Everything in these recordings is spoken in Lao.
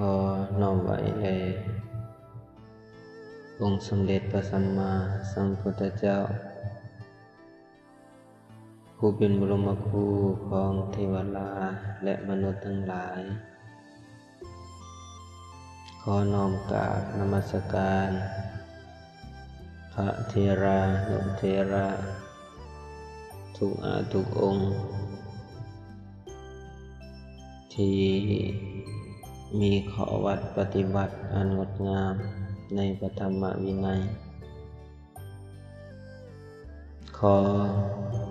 ຂໍນ້ອມໄຫວ້ແດ່ອົງສົມເດັດພະສຳມາສຳພຸດທະເຈົ້າ ຜູ້ເປັນບໍລົມມະຄູຂອງເທວະລາ ແລະ ມະນຸດທັງຫຼາຍ. ຂໍນ້ອມກາບນະມັດສະການພະເຖລານຸເຖລະທຸກອາ ທຸກອົງ ທີ່ມີຂໍ້ວັດປະຕິບັດອັນງົດງາມໃນພະທຳມະວິໄນ. ຂໍ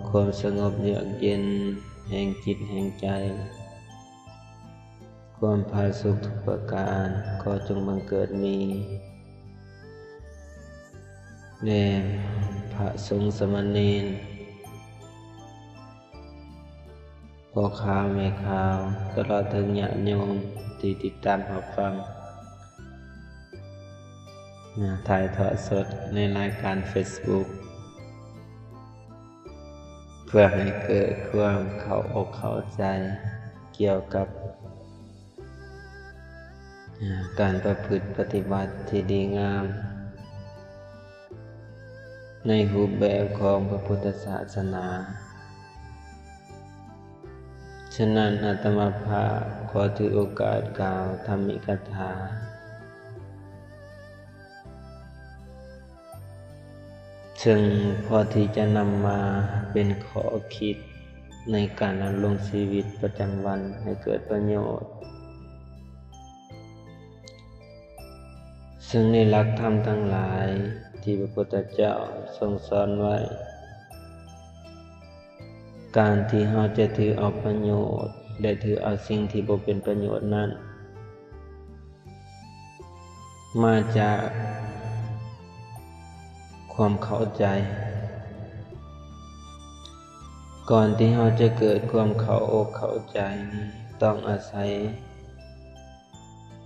ຄວາມສະຫງົບເຍືອກເຢັນແຫ່ງຈິດແຫ່ງໃຈ, ຄວາມຜາສຸກທຸກປະການ ຂໍຈົ່ງບັງເກີດມີແດ່ພະສົງສາມະເນນ, ພໍ່ຂາວແມ່ຂາວ ຕະຫຼອດເຖິງຍາດໂຍມທີ່ຕິດຕາມຮັບຟັງ ນະ ຖ່າຍທອດສົດໃນລາຍການເຟສບຸກ ເພື່ອໃຫ້ເກີດຄວາມເຂົ້າອົກເຂົ້າໃຈກ່ຽວກັບ ການປະພຶດປະຕິບັດທີ່ດີງາມ ໃນຮູບແບບຂອງພະພຸດທະສາສະໜາ. ສະນັ້ນ ອາດຕະມາພາບຂໍຖືໂອກາດກ່າວທຳມິກະຖາ ເຊິ່ງພໍທີ່ຈະນຳມາເປັນຂໍ້ຄິດໃນການດຳລົງຊີວິດປະຈຳວັນໃຫ້ເກີດປະໂຫຍດ. ເຊິ່ງໃນຫຼັກທຳທັງຫຼາຍທີ່ພະພຸດທະເຈົ້າຊົງສອນໄວ້, ການທີ່ເຮົາຈະຖືເອົາປະໂຫຍດ ແລະ ຖືເອົາສິ່ງທີ່ບໍ່ເປັນປະໂຫຍດນັ້ນ ມາຈາກຄວາມເຂົ້າໃຈ. ກ່ອນທີ່ເຮົາຈະເກີດຄວາມເຂົ້າອົກເຂົ້າໃຈ ຕ້ອງອາໄສ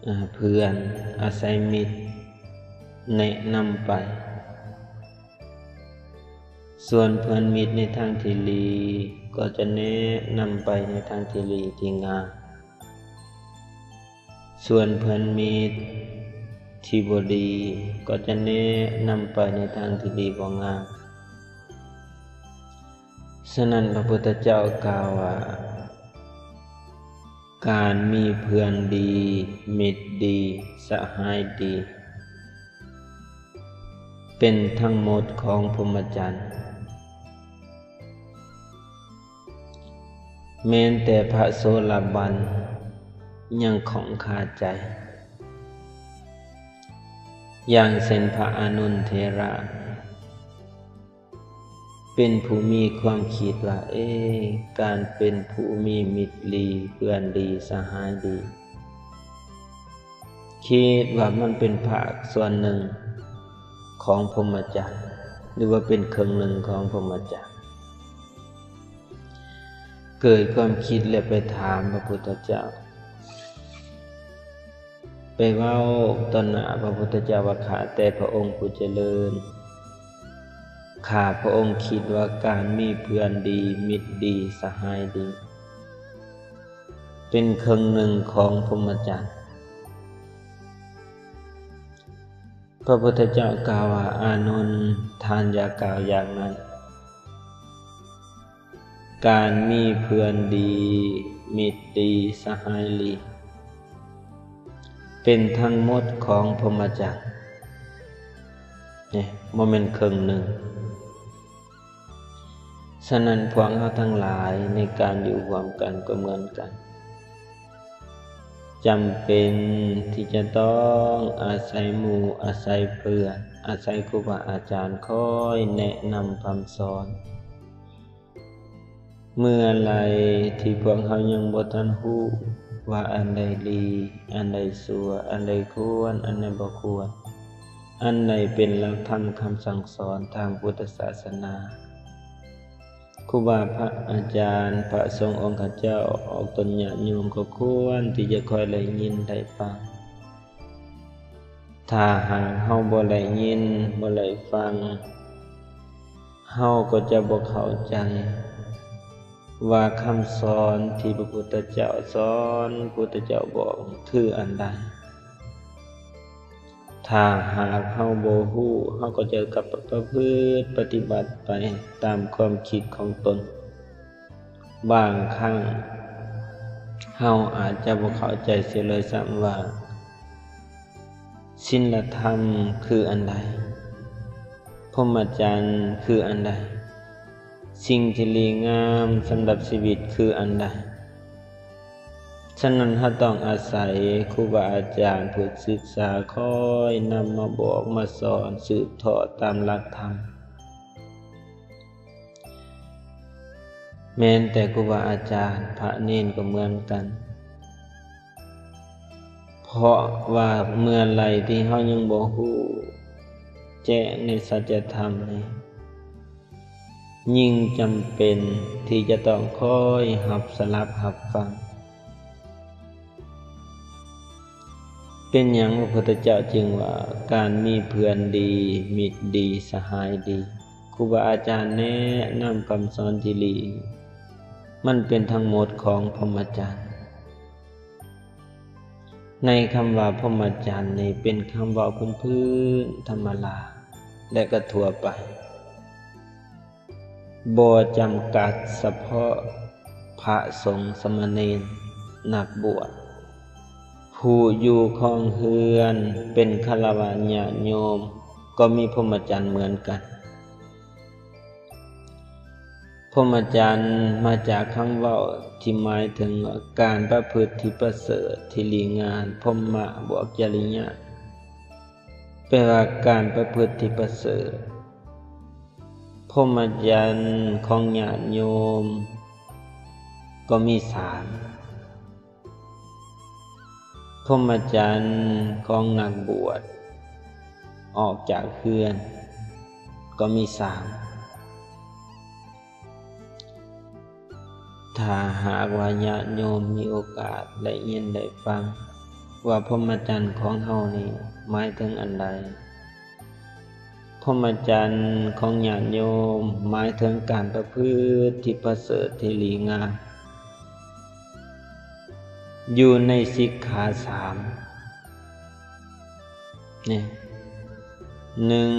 ເອີ ເພື່ອນ ອາໄສມິດແນະນຳໄປ. ສ່ວນເພື່ອນມິດໃນທາງທີ່ດີ ກໍຈະແນະນຳໄປໃນທາງທີ່ດີທີ່ງາມ. ສ່ວນເພື່ອນມິດທີ່ບໍ່ດີ ກໍຈະແນະນຳໄປໃນທາງທີ່ດີບໍ່ງາມ. ສະນັ້ນ ພະພຸດທະເຈົ້າກ່າວວ່າ ການມີເພື່ອນດີ, ມິດດີ, ສະຫາຍດີ ເປັນທັງໝົດຂອງພົມມະຈັນ. ແມ່ນແຕ່ພະໂສດາບັນຍັງຂ້ອງຄາໃຈ, ຢ່າງເຊັ່ນພະອານົນເຖລະ ເປັນຜູ້ມີຄວາມຄິດວ່າ ເອ ການເປັນຜູ້ມີມິດດີ, ເພື່ອນດີ, ສະຫາຍດີ ຄິດວ່າມັນເປັນພາກສ່ວນໜຶ່ງຂອງພົມມະຈັນ ຫຼືວ່າເປັນເຄິ່ງໜຶ່ງຂອງພົມມະຈັນ. ເກີດຄວາມຄິດແລ້ວໄປຖາມພະພຸດທະເຈົ້າ, ໄປເວົ້າຕໍ່ໜ້າພະພຸດທະເຈົ້າວ່າ ຂ້າແຕ່ພະອົງຜູ້ຈະເລີນ, ຂ້າພະອົງຄິດວ່າການມີເພື່ອນດີ, ມິດດີ, ສະຫາຍດີ ເປັນເຄິ່ງໜຶ່ງຂອງພົມມະຈັນ. ພະພຸດທະເຈົ້າກ່າວວ່າ ອານົນ, ທ່ານຢ່າກ່າວຢ່າງນັ້ນ. ການມີເພື່ອນດີ, ມິດດີ, ສະຫາຍດີ ເປັນທັງໝົດຂອງພົມມະຈັນ. ນີ້ ບໍ່ແມ່ນເຄິ່ງໜຶ່ງ. ສະນັ້ນ ພວກເຮົາທັງຫຼາຍໃນການຢູ່ຮ່ວມກັນກໍເໝືອນກັນ, ຈຳເປັນທີ່ຈະຕ້ອງອາໄສໝູ່, ອາໄສເພື່ອນ, ອາໄສຄູບາອາຈານຄອຍແນະນຳຄຳສອນ. ເມື່ອໃດທີ່ພວກເຮົາຍັງບໍ່ທັນຮູ້ວ່າອັນໃດດີ, ອັນໃດຊົ່ວ, ອັນໃດຄວນ, ອັນໃດບໍ່ຄວນ, ອັນໃດເປັນຫຼັກທຳຄຳສັ່ງສອນທາງພຸດທະສາສະໜາ, ຄູບາພະອາຈານ, ພະສົງອົງຄະເຈົ້າ ອອກຕົນຍາດໂຍມກໍຄວນທີ່ຈະຄອຍໄດ້ຍິນໄດ້ຟັງ. ຖ້າຫາກເຮົາບໍ່ໄດ້ຍິນ, ບໍ່ໄດ້ຟັງ, ເຮົາກໍຈະບໍ່ເຂົ້າໃຈ. ວ່າຄຳສອນທີ່ພະພຸດທະເຈົ້າສອນ, ພະພຸດທະເຈົ້າບອກຄືອັນໃດ. ຖ້າຫາກເຮົາບໍ່ຮູ້, ເຮົາກໍຈະກັບປະພຶດປະຕິບັດໄປຕາມຄວາມຄິດຂອງຕົນ. ບາງຄັ້ງເຮົາອາດຈະບໍ່ເຂົ້າໃຈເສຍເລີຍຊ້ຳວ່າ ສິນລະທຳຄືອັນໃດ? ພົມມະຈັນຄືອັນໃດ? ສິ່ງທີ່ດີງາມສຳລັບຊີວິດຄືອັນໃດ? ສະນັ້ນ ເຮົາຕ້ອງອາໄສຄູບາອາຈານຜູ້ສຶກສາ ຄອຍນຳມາບອກມາສອນ ສືບທອດຕາມຫຼັກທຳ. ແມ່ນແຕ່ຄູບາອາຈານ, ພະເນນກໍເໝືອນກັນ. ເພາະວ່າເມື່ອໃດທີ່ເຮົາຍັງບໍ່ຮູ້ແຈ້ງໃນສັດຈະທຳນີ້, ຍິ່ງຈຳເປັນທີ່ຈະຕ້ອງຄອຍຮັບສະດັບຮັບຟັງ. ເປັນຫຍັງພະພຸດທະເຈົ້າຈຶ່ງວ່າ ການມີເພື່ອນດີ, ມິດດີ, ສະຫາຍດີ? ຄູບາອາຈານແນະນຳຄຳສອນທີ່ດີ, ມັນເປັນທັງໝົດຂອງພົມມະຈັນ. ໃນຄຳວ່າພົມມະຈັນນີ້ ເປັນຄຳເວົ້າພື້ນໆ ທຳມະດາ ແລະ ກໍທົ່ວໄປ, ບໍ່ຈຳກັດສະເພາະພະສົງ, ສາມະເນນ, ນັກບວດ, ຜູ້ຢູ່ຄອງເຮືອນ, ເປັນຄາລະວາດຍາດໂຍມ ກໍມີພົມມະຈັນເໝືອນກັນ. ພົມມະຈັນມາຈາກຄຳເວົ້າທີ່ໝາຍເຖິງວ່າ ການປະພຶດທີ່ປະເສີດ, ທີ່ດີງາມ, ພົມມະບວກຈະລິຍະ, ແປວ່າການປະພຶດທີ່ປະເສີດ. ພົມມະຈັນຂອງຍາດໂຍມກໍມີສາມ. ພົມມະຈັນຂອງນັກບວດອອກຈາກເຮືອນກໍມີສາມ. ຖ້າຫາກວ່າຍາດໂຍມມີໂອກາດໄດ້ຍິນໄດ້ຟັງວ່າ ພົມມະຈັນຂອງເຮົານີ້ໝາຍເຖິງອັນໃດ? ພົມມະຈັນຂອງຍາດໂຍມໝາຍເຖິງການປະພຶດທີ່ປະເສີດ, ທີ່ດີງາມ ຢູ່ໃນສິກຂາສາມນີ້ ໜຶ່ງ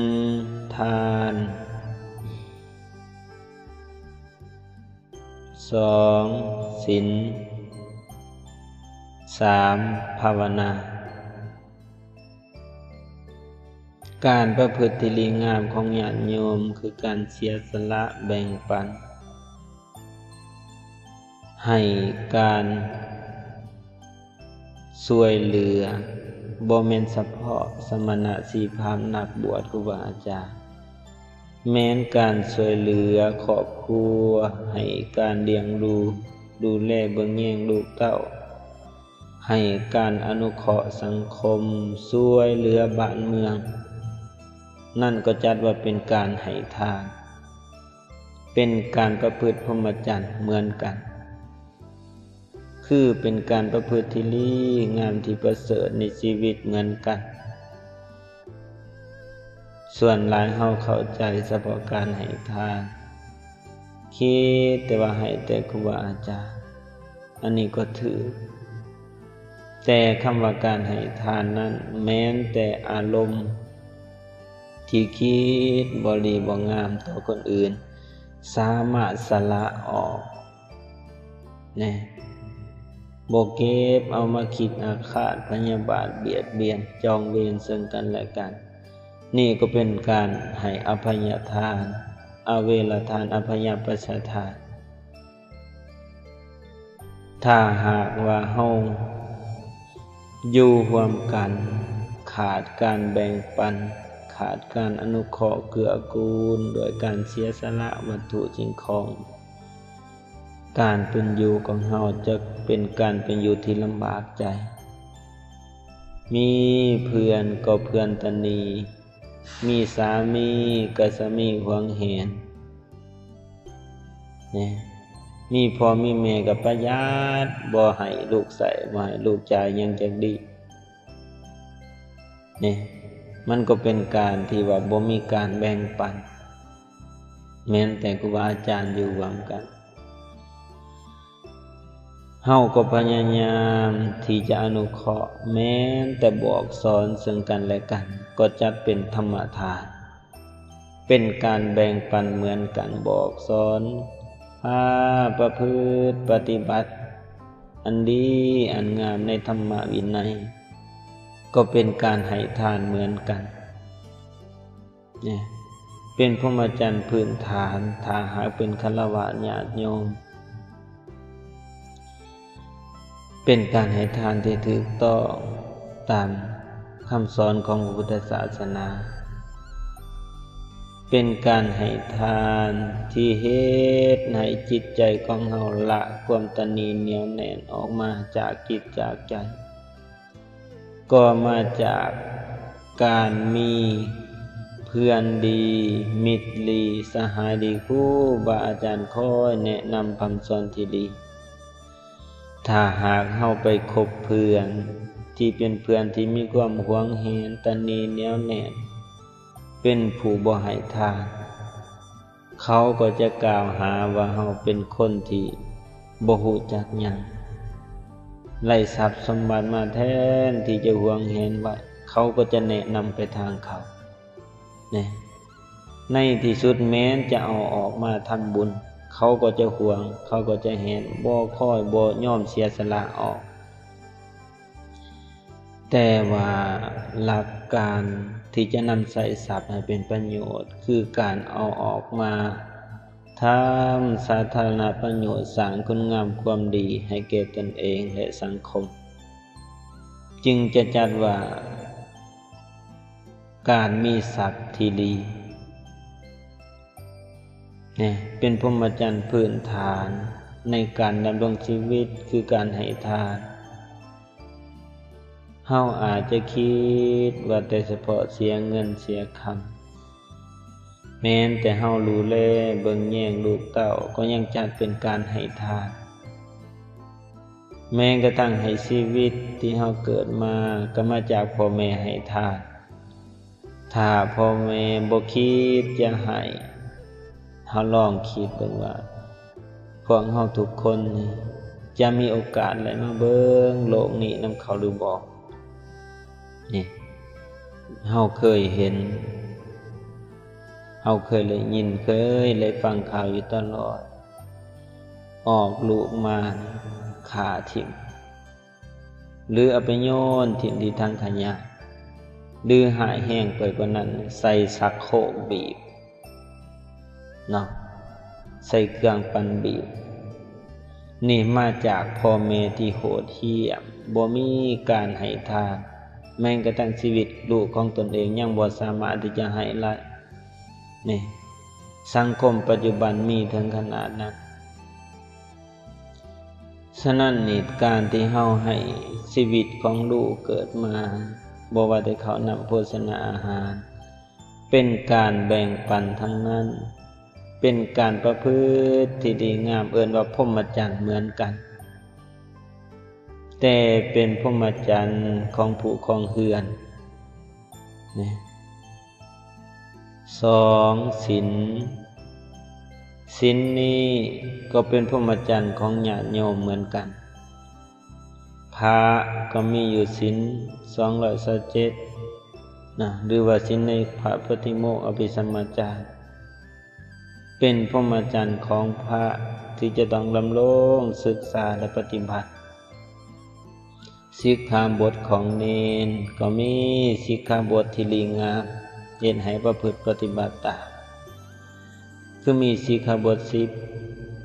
ທານ, ສອງ ສິນ, ສາມ ພາວະນາ. ການປະພຶດທີ່ດີງາມຂອງຍາດໂຍມ ຄືການເສຍສະຫຼະແບ່ງປັນ ໃຫ້ການຊ່ວຍເຫຼືອ ບໍ່ແມ່ນສະເພາະສະມະນະ ຊີພາມ ນັກບວດ ຄູບາອາຈານ, ແມ່ນການຊ່ວຍເຫຼືອຄອບຄົວ, ໃຫ້ການລ້ຽງດູ, ດູແລເບິ່ງແຍງລູກເຕົ້າ, ໃຫ້ການອະນຸເຄາະສັງຄົມ, ຊ່ວຍເຫຼືອບ້ານເມືອງ, ນັ້ນກໍຈັດວ່າເປັນການໃຫ້ທານ, ເປັນການປະພຶດພົມມະຈັນເໝືອນກັນ, ຄືເປັນການປະພຶດທີ່ດີງາມທີ່ປະເສີດໃນຊີວິດເໝືອນກັນ. ສ່ວນຫຼາຍເຮົາເຂົ້າໃຈສະເພາະການໃຫ້ທານ, ຄິດແຕ່ວ່າໃຫ້ແຕ່ຄູບາອາຈານ, ອັນນີ້ກໍຖືກ, ແຕ່ຄຳວ່າການໃຫ້ທານນັ້ນ ແມ່ນແຕ່ອາລົມທີ່ຄິດບໍ່ດີບໍ່ງາມຕໍ່ຄົນອື່ນ ສາມາດສະຫຼະອອກ ແນ່ ບໍ່ເກັບເອົາມາຄິດອາຄາດພະຍາບາດ ບຽດບຽນຈອງເວນເຊິ່ງກັນແລະກັນ. ນີ້ກໍເປັນການໃຫ້ອະໄພຍະທານ, ອະເວລະທານ, ອະພະຍະປັດຊະທານ. ຖ້າຫາກວ່າເຮົາຢູ່ຮ່ວມກັນ ຂາດການແບ່ງປັນ, ຂາດການອະນຸເຄາະເກື້ອກູນ ດ້ວຍການເສຍສະຫຼະວັດຖຸສິ່ງຂອງ, ການເປັນຢູ່ຂອງເຮົາຈະເປັນການເປັນຢູ່ທີ່ລຳບາກໃຈ. ມີເພື່ອນກໍເພື່ອນຕະໜີ, ມີສາມີກໍສາມີຫວງແຫນ, ແນ່ ມີພໍ່ມີແມ່ກໍປະຢັດ, ບໍ່ໃຫ້ລູກໃຊ້, ບໍ່ໃຫ້ລູກຈ່າຍຫຍັງຈັກດີ້. ນີ້ ມັນກໍເປັນການທີ່ວ່າບໍ່ມີການແບ່ງປັນ, ແມ່ນແຕ່ຄູບາອາຈານຢູ່ຮ່ວມກັນ. ເຮົາກໍພະຍາຍາມທີ່ຈະອະນຸເຄາະ ແມ້ນແຕ່ບອກສອນເຊິ່ງກັນແລະກັນ ກໍຈັດເປັນທຳມະທານ ເປັນການແບ່ງປັນເໝືອນກັນ ບອກສອນ ພາປະພຶດປະຕິບັດອັນດີອັນງາມໃນທຳມະວິໄນ ກໍເປັນການໃຫ້ທານເໝືອນກັນ. ເປັນພົມມະຈັນພື້ນຖານ ຖ້າຫາກເປັນຄາລະວະຍາດໂຍມ ເປັນການໃຫ້ທານທີ່ຖືກຕ້ອງຕາມຄຳສອນຂອງພະພຸດທະສາສະໜາ ເປັນການໃຫ້ທານທີ່ເຮັດໃຫ້ຈິດໃຈຂອງເຮົາລະຄວາມຕະໜີໜຽວແໜ້ນອອກມາຈາກຈິດຈາກໃຈ. ກໍມາຈາກການມີເພື່ອນດີ ມິດດີ ສະຫາຍດີ ຄູບາອາຈານຄອຍແນະນຳຄຳສອນທີ່ດີ. ຖ້າຫາກເຮົາໄປຄົບເພື່ອນທີ່ເປັນເພື່ອນທີ່ມີຄວາມຫວງແຫນ ຕະໜີໜຽວແໜ້ນ ເປັນຜູ້ບໍ່ໃຫ້ທານ ເຂົາກໍຈະກ່າວຫາວ່າເຮົາເປັນຄົນທີ່ບໍ່ຮູ້ຈັກຫຍັງ, ໄດ້ຊັບສົມບັດມາແທນທີ່ຈະຫວງແຫນໄວ້, ເຂົາກໍຈະແນະນຳໄປທາງເຂົາ. ແນ່ ໃນທີ່ສຸດແມ່ນຈະເອົາອອກມາທຳບຸນ, ເຂົາກໍຈະຫວງ, ເຂົາກໍຈະແຫນ, ບໍ່ຄອຍ, ບໍ່ຍອມເສຍສະຫຼະອອກ. ແຕ່ວ່າຫຼັກການທີ່ຈະນຳໃຊ້ຊັບໃຫ້ເປັນປະໂຫຍດ ຄືການເອົາອອກມາທຳສາທາລະນະປະໂຫຍດ, ສ້າງຄຸນງາມຄວາມດີໃຫ້ແກ່ຕົນເອງ ແລະ ສັງຄົມ, ຈຶ່ງຈະຈັດວ່າການມີຊັບທີ່ດີ. ເປັນພົມມະຈັນພື້ນຖານໃນການດຳລົງຊີວິດ ຄືການໃຫ້ທານ. ເຮົາອາດຈະຄິດວ່າແຕ່ສະເພາະເສຍເງິນເສຍຄຳ, ແມ່ນແຕ່ເຮົາດູແລເບິ່ງແຍງລູກເຕົ້າ ກໍຍັງຈັດເປັນການໃຫ້ທານ. ແມ່ນກະທັ່ງໃຫ້ຊີວິດທີ່ເຮົາເກີດມາ ກໍມາຈາກພໍ່ແມ່ໃຫ້ທານ. ຖ້າພໍ່ແມ່ບໍ່ຄິດຈະໃຫ້, ເຮົາລອງຄິດເບິ່ງວ່າ ພວກເຮົາທຸກຄົນນີ້ຈະມີໂອກາດໄດ້ມາເບິ່ງໂລກນີ້ນຳເຂົາຫຼືບໍ່? ນີ້ ເຮົາເຄີຍເຫັນ, ເຮົາເຄີຍໄດ້ຍິນ, ເຄີຍໄດ້ຟັງຂ່າວຢູ່ຕະຫຼອດ, ອອກລູກມາຂ້າຖິ້ມ ຫຼືເອົາໄປໂຍນຖິ້ມທີ່ຖັງຂະຫຍະ ຫຼືຮ້າຍແຮງໄປກວ່ານັ້ນ ໃສ່ຊັກໂຄກບີບເນາະ, ໃສ່ເຄື່ອງປັ່ນບີບ. ນີ້ມາຈາກພໍ່ແມ່ທີ່ໂຫດຫ້ຽມ, ບໍ່ມີການໃຫ້ທານ, ແມ່ນກະທັ້ງຊີວິດລູກຂອງຕົນເອງຍັງບໍ່ສາມາດທີ່ຈະໃຫ້ໄດ້. ນີ້ ສັງຄົມປັດຈຸບັນມີເຖິງຂະໜາດນັ້ນ. ສະນັ້ນນີ້ ການທີ່ເຮົາໃຫ້ຊີວິດຂອງລູກເກີດມາ ບໍ່ວ່າແຕ່ເຂົ້ານ້ຳໂພຊະນາອາຫານ ເປັນການແບ່ງປັນທັງນັ້ນ, ເປັນການປະພຶດທີ່ດີງາມ, ເອີ້ນວ່າພົມມະຈັນເໝືອນກັນ, ແຕ່ເປັນພົມມະຈັນຂອງຜູ້ຄອງເຮືອນ. ສອງ ສິນ. ສິນນີ້ກໍເປັນພົມມະຈັນຂອງຍາດໂຍມເໝືອນກັນ. ພະກໍມີຢູ່ສິນສອງຮ້ອຍຊາວເຈັດນະ ຫຼືວ່າສິນໃນພະປະຕິໂມກ ອະພິສຳມາຈານ ເປັນພົມມະຈັນຂອງພະທີ່ຈະຕ້ອງດຳລົງສຶກສາ ແລະ ປະຕິບັດ. ສິກຂາບົດຂອງເນນກໍມີສິກຂາບົດທີ່ດີງາມ ເຮັດໃຫ້ປະພຶດປະຕິບັດຕາມ ຄືມີສິກຂາບົດສິບ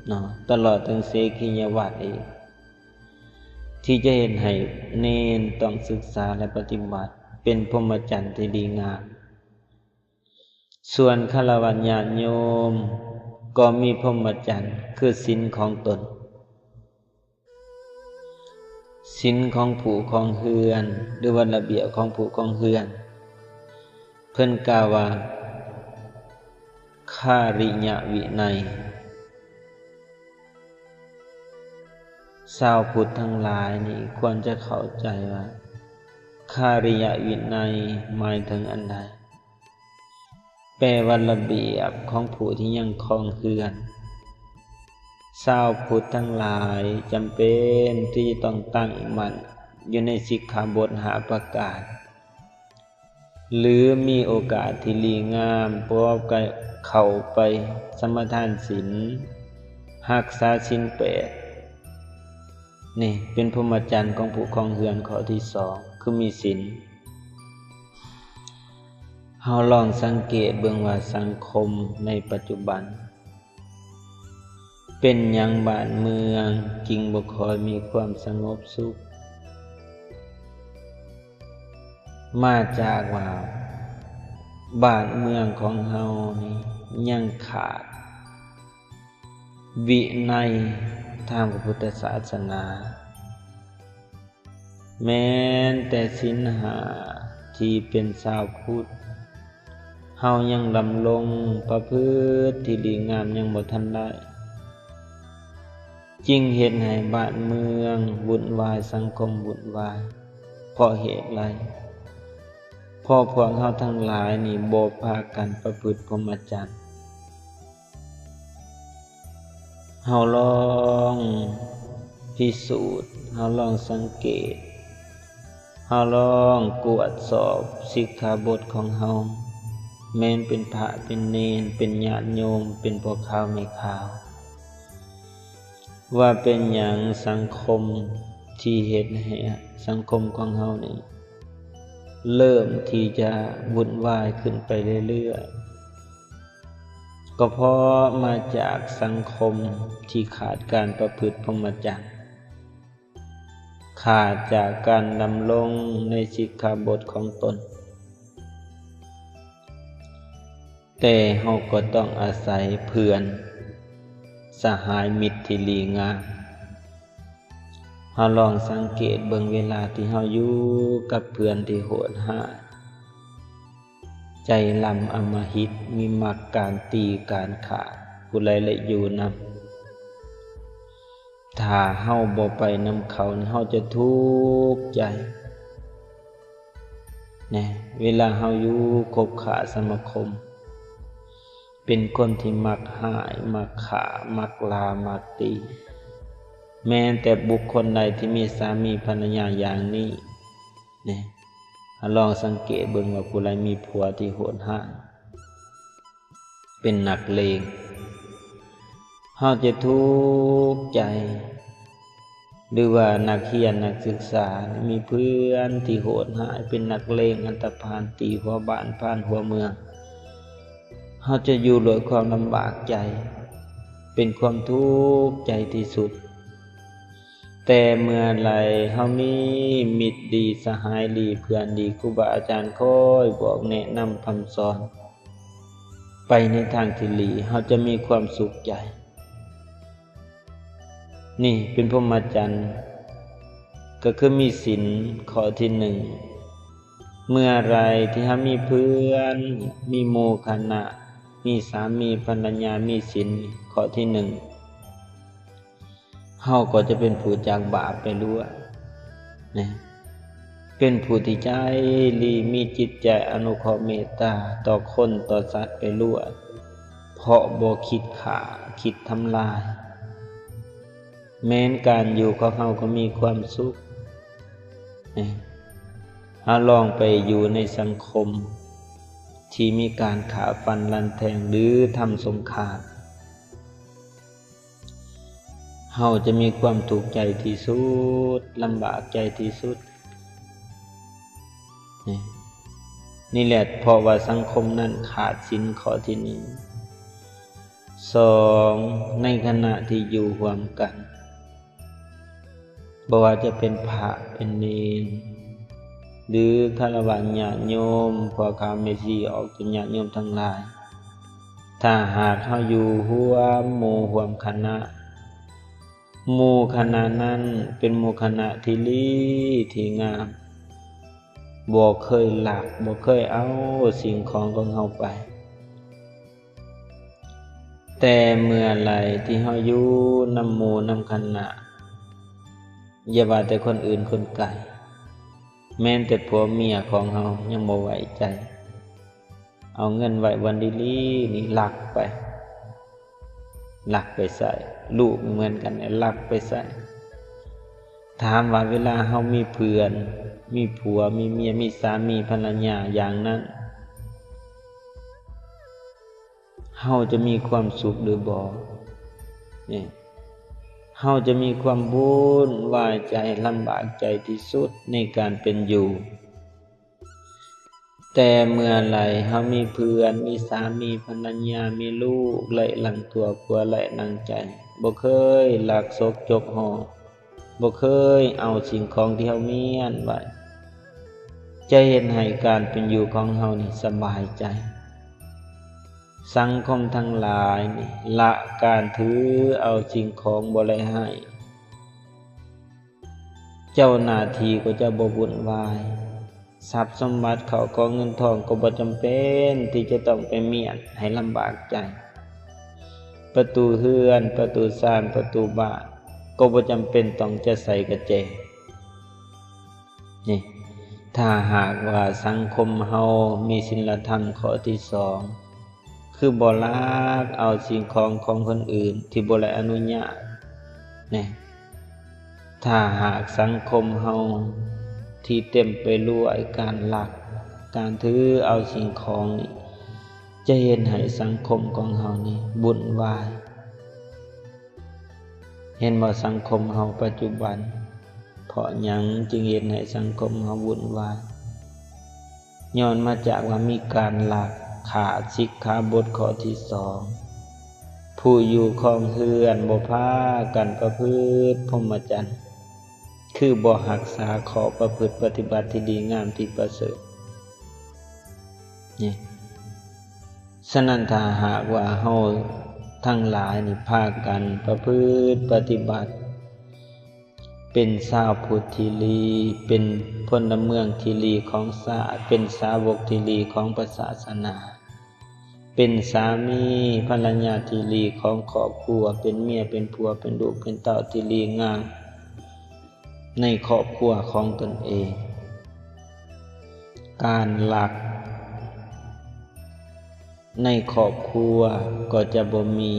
ເນາະ ຕະຫຼອດເຖິງເສຂີຍະວັດອີກ ທີ່ຈະເຮັດໃຫ້ເນນຕ້ອງສຶກສາ ແລະ ປະຕິບັດ ເປັນພົມມະຈັນທີ່ດີງາມ. ສ່ວນຄາລະວະຍາດໂຍມກໍມີພົມມະຈັນ ຄືສິນຂອງຕົນ, ສິນຂອງຜູ້ຄອງເຮືອນ ຫຼືວ່າລະບຽບຂອງຜູ້ຄອງເຮືອນ. ເພິ່ນກ່າວວ່າ ຄາລິຍະວິໄນ. ຊາວພຸດທັງຫຼາຍນີ້ຄວນຈະເຂົ້າໃຈວ່າ ຄາລິຍະວິໄນໝາຍເຖິງອັນໃດ? ແປວ່າລະບຽບຂອງຜູ້ທີ່ຍັງຄອງເຮືອນ. ຊາວພຸດທັງຫຼາຍຈຳເປັນທີ່ຈະຕ້ອງຕັ້ງໝັ້ນຢູ່ໃນສິກຂາບົດຫ້າປະການ ຫຼື ມີໂອກາດທີ່ດີງາມ ປະກອບກັບເຂົ້າໄປສະມາທານສິນ, ຮັກສາສິນແປດ. ນີ້ເປັນພົມມະຈັນຂອງຜູ້ຄອງເຮືອນຂໍ້ທີສອງ ຄືມີສິນ. ເຮົາລອງສັງເກດເບິ່ງວ່າສັງຄົມໃນປັດຈຸບັນ ເປັນຫຍັງບ້ານເມືອງຈຶ່ງບໍ່ຄ່ອຍມີຄວາມສະຫງົບສຸກ? ມາຈາກວ່າບ້ານເມືອງຂອງເຮົານີ້ຍັງຂາດວິໄນທາງພະພຸດທະສາສະໜາ. ແມ່ນແຕ່ສິນຫ້າທີ່ເປັນຊາວພຸດ ເຮົາຍັງດຳລົງປະພຶດທີ່ດີງາມຍັງບໍ່ທັນໄດ້ ຈຶ່ງເຮັດໃຫ້ບ້ານເມືອງວຸ່ນວາຍ, ສັງຄົມວຸ່ນວາຍ. ເພາະເຫດໃດ? ເພາະພວກເຮົາທັງຫຼາຍນີ້ບໍ່ພາກັນປະພຶດພົມມະຈັນ. ເຮົາລອງພິສູດ, ເຮົາລອງສັງເກດ, ເຮົາລອງກວດສອບສິກຂາບົດຂອງເຮົາ, ແມ່ນເປັນພະເປັນເນນ, ເປັນຍາດໂຍມ, ເປັນພໍ່ຂາວແມ່ຂາວ, ວ່າເປັນຫຍັງສັງຄົມທີ່ເຮັດໃຫ້ສັງຄົມຂອງເຮົານີ້ເລີ່ມທີ່ຈະວຸ່ນວາຍຂຶ້ນໄປເລື້ອຍໆ? ກໍເພາະມາຈາກສັງຄົມທີ່ຂາດການປະພຶດພົມມະຈັນ, ຂາດຈາກການດຳລົງໃນສິກຂາບົດຂອງຕົນ. ແຕ່ເຮົາກໍຕ້ອງອາໄສເພື່ອນ, ສະຫາຍມິດທີ່ດີງາມ. ເຮົາລອງສັງເກດເບິ່ງເວລາທີ່ເຮົາຢູ່ກັບເພື່ອນທີ່ໂຫດຮ້າຍ, ໃຈລຳອຳມະຫິດ, ມີມັກການຕີການຂ້າ, ຜູ້ໃດລະຢູ່ນຳ. ຖ້າເຮົາບໍ່ໄປນຳເຂົານີ້ ເຮົາຈະທຸກໃຈ ແນະ. ເວລາເຮົາຢູ່ຄົບຄ້າສະມາຄົມ ເປັນຄົນທີ່ມັກຮ້າຍ, ມັກຂ້າ, ມັກລ່າ, ມັກຕີ, ແມ່ນແຕ່ບຸກຄົນໃດທີ່ມີສາມີພັນລະຍາຢ່າງນີ້ ນີ້ ລອງສັງເກດເບິ່ງວ່າຜູ້ໃດມີຜົວທີ່ໂຫດຮ້າຍ, ເປັນນັກເລງ, ເຮົາຈະທຸກໃຈ. ຫຼືວ່ານັກຮຽນນັກສຶກສາມີເພື່ອນທີ່ໂຫດຮ້າຍ, ເປັນນັກເລງອັນຕະພານ, ຕີຫົວບ້ານພານຫົວເມືອງ, ເຮົາຈະຢູ່ດ້ວຍຄວາມລຳບາກໃຈ, ເປັນຄວາມທຸກໃຈທີ່ສຸດ. ແຕ່ເມື່ອໃດເຮົາມີມິດດີ, ສະຫາຍດີ, ເພື່ອນດີ, ຄູບາອາຈານຄອຍບອກແນະນຳຄຳສອນໄປໃນທາງທີ່ດີ, ເຮົາຈະມີຄວາມສຸກໃຈ. ນີ້ເປັນພົມມະຈັນ, ກໍຄືມີສິນຂໍ້ທີໜຶ່ງ. ເມື່ອໃດທີ່ເຮົາມີເພື່ອນ, ມີໝູ່ຄະນະ, ມີສາມີພັນລະຍາ, ມີສິນຂໍ້ທີໜຶ່ງ, ເຮົາກໍຈະເປັນຜູ້ຈາກບາບໄປລວດ ນະ, ເປັນຜູ້ທີ່ໃຈດີ, ມີຈິດໃຈອະນຸເຄາະເມດຕາຕໍ່ຄົນຕໍ່ສັດໄປລວດ, ເພາະບໍ່ຄິດຂ້າ, ຄິດທຳລາຍ. ແມ່ນການຢູ່ຂອງເຮົາກໍມີຄວາມສຸກ ນະ. ເຮົາລອງໄປຢູ່ໃນສັງຄົມທີ່ມີການຂ້າຟັນລັນແທງ ຫຼື ທຳສົງຄາມ, ເຮົາຈະມີຄວາມທຸກໃຈທີ່ສຸດ, ລຳບາກໃຈທີ່ສຸດ. ນີ້ ນີ້ແຫຼະ ເພາະວ່າສັງຄົມນັ້ນຂາດສິນຂໍ້ທີໜຶ່ງ. ສອງ, ໃນຂະນະທີ່ຢູ່ຮ່ວມກັນ, ບໍ່ວ່າຈະເປັນພະເປັນເນນ ຫຼື ຄາລະວະຍາດໂຍມ, ພໍ່ຂາວແມ່ຊີອອກຕົນຍາດໂຍມທັງຫຼາຍ, ຖ້າຫາກເຮົາຢູ່ຮ່ວມໝູ່ຮ່ວມຄະນະ, ໝູ່ຄະນະນັ້ນເປັນໝູ່ຄະນະທີ່ດີທີ່ງາມ, ບໍ່ເຄີຍລັກ, ບໍ່ເຄີຍເອົາສິ່ງຂອງຂອງເຮົາໄປ. ແຕ່ເມື່ອໃດທີ່ເຮົາຢູ່ນຳໝູ່ນຳຄະນະ, ຢ່າວ່າແຕ່ຄົນອື່ນຄົນໄກ, ແມ່ນແຕ່ຜົວເມຍຂອງເຮົາຍັງບໍ່ໄວ້ໃຈ, ເອົາເງິນໄວ້ບ່ອນດີໆນີ້ລັກໄປ, ລັກໄປໃສ? ລູກເໝືອນກັນ ລັກໄປໃສ? ຖາມວ່າເວລາເຮົາມີເພື່ອນ ມີຜົວ ມີເມຍ ມີສາມີພັນລະຍາຢ່າງນັ້ນ ເຮົາຈະມີຄວາມສຸກຫຼືບໍ່? ນີ້ ເຮົາຈະມີຄວາມວຸ່ນວາຍໃຈ ລຳບາກໃຈທີ່ສຸດໃນການເປັນຢູ່. ແຕ່ເມື່ອໃດເຮົາມີເພື່ອນ ມີສາມີພັນລະຍາ ມີລູກໄຫຼຫຼັງຕົວ ຜົວໄຫຼຫຼັງໃຈ ບໍ່ເຄີຍລັກສົກຈົກຫໍ່ ບໍ່ເຄີຍເອົາສິ່ງຂອງທີ່ເຮົາມ້ຽນໄວ້ ຈະເຮັດໃຫ້ການເປັນຢູ່ຂອງເຮົານີ້ສະບາຍໃຈ. ສັງຄົມທັງຫຼາຍນີ້ ລະການຖືເອົາສິ່ງຂອງບໍ່ໄດ້ໃຫ້ ເຈົ້າໜ້າທີ່ກໍຈະບໍ່ວຸ່ນວາຍ ຊັບສົມບັດເຂົ້າຂອງເງິນທອງກໍບໍ່ຈຳເປັນທີ່ຈະຕ້ອງໄປມ້ຽນໃຫ້ລຳບາກໃຈ ປະຕູເຮືອນ ປະຕູຊານ ປະຕູບ້ານ ກໍບໍ່ຈຳເປັນຕ້ອງຈະໃສ່ກະແຈ. ນີ້ ຖ້າຫາກວ່າສັງຄົມເຮົາມີສິນລະທຳຂໍ້ທີສອງ ຄືບໍ່ລັກເອົາສິ່ງຂອງຂອງຄົນອື່ນທີ່ບໍ່ໄດ້ອະນຸຍາດ ແນ່ ຖ້າຫາກສັງຄົມເຮົາທີ່ເຕັມໄປດ້ວຍການລັກ ການຖືເອົາສິ່ງຂອງນີ້ ຈະເຮັດໃຫ້ສັງຄົມຂອງເຮົານີ້ວຸ່ນວາຍ. ເຫັນບໍ່ ສັງຄົມເຮົາປັດຈຸບັນ ເພາະຫຍັງຈຶ່ງເຮັດໃຫ້ສັງຄົມເຮົາວຸ່ນວາຍ? ຍ້ອນມາຈາກວ່າມີການລັກ ຂາດສິກຂາບົດຂໍ້ທີສອງ ຜູ້ຢູ່ຄອງເຮືອນບໍ່ພາກັນປະພຶດພົມມະຈັນ ຄືບໍ່ຮັກສາຂໍ້ປະພຶດປະຕິບັດທີ່ດີງາມທີ່ປະເສີດ ນີ້. ສະນັ້ນ ຖ້າຫາກວ່າເຮົາທັງຫຼາຍນີ້ພາກັນປະພຶດປະຕິບັດ ເປັນຊາວພຸດທີ່ດີ ເປັນພົນລະເມືອງທີ່ດີຂອງຊາດ ເປັນສາວົກທີ່ດີຂອງພະສາສະໜາ ເປັນສາມີພັນລະຍາທີ່ດີຂອງຄອບຄົວ ເປັນເມຍ ເປັນຜົວ ເປັນລູກ ເປັນເຕົ້າທີ່ດີງາມ ໃນຄອບຄົວຂອງຕົນເອງ ການລັກໃນຄອບຄົວກໍຈະບໍ່ມີ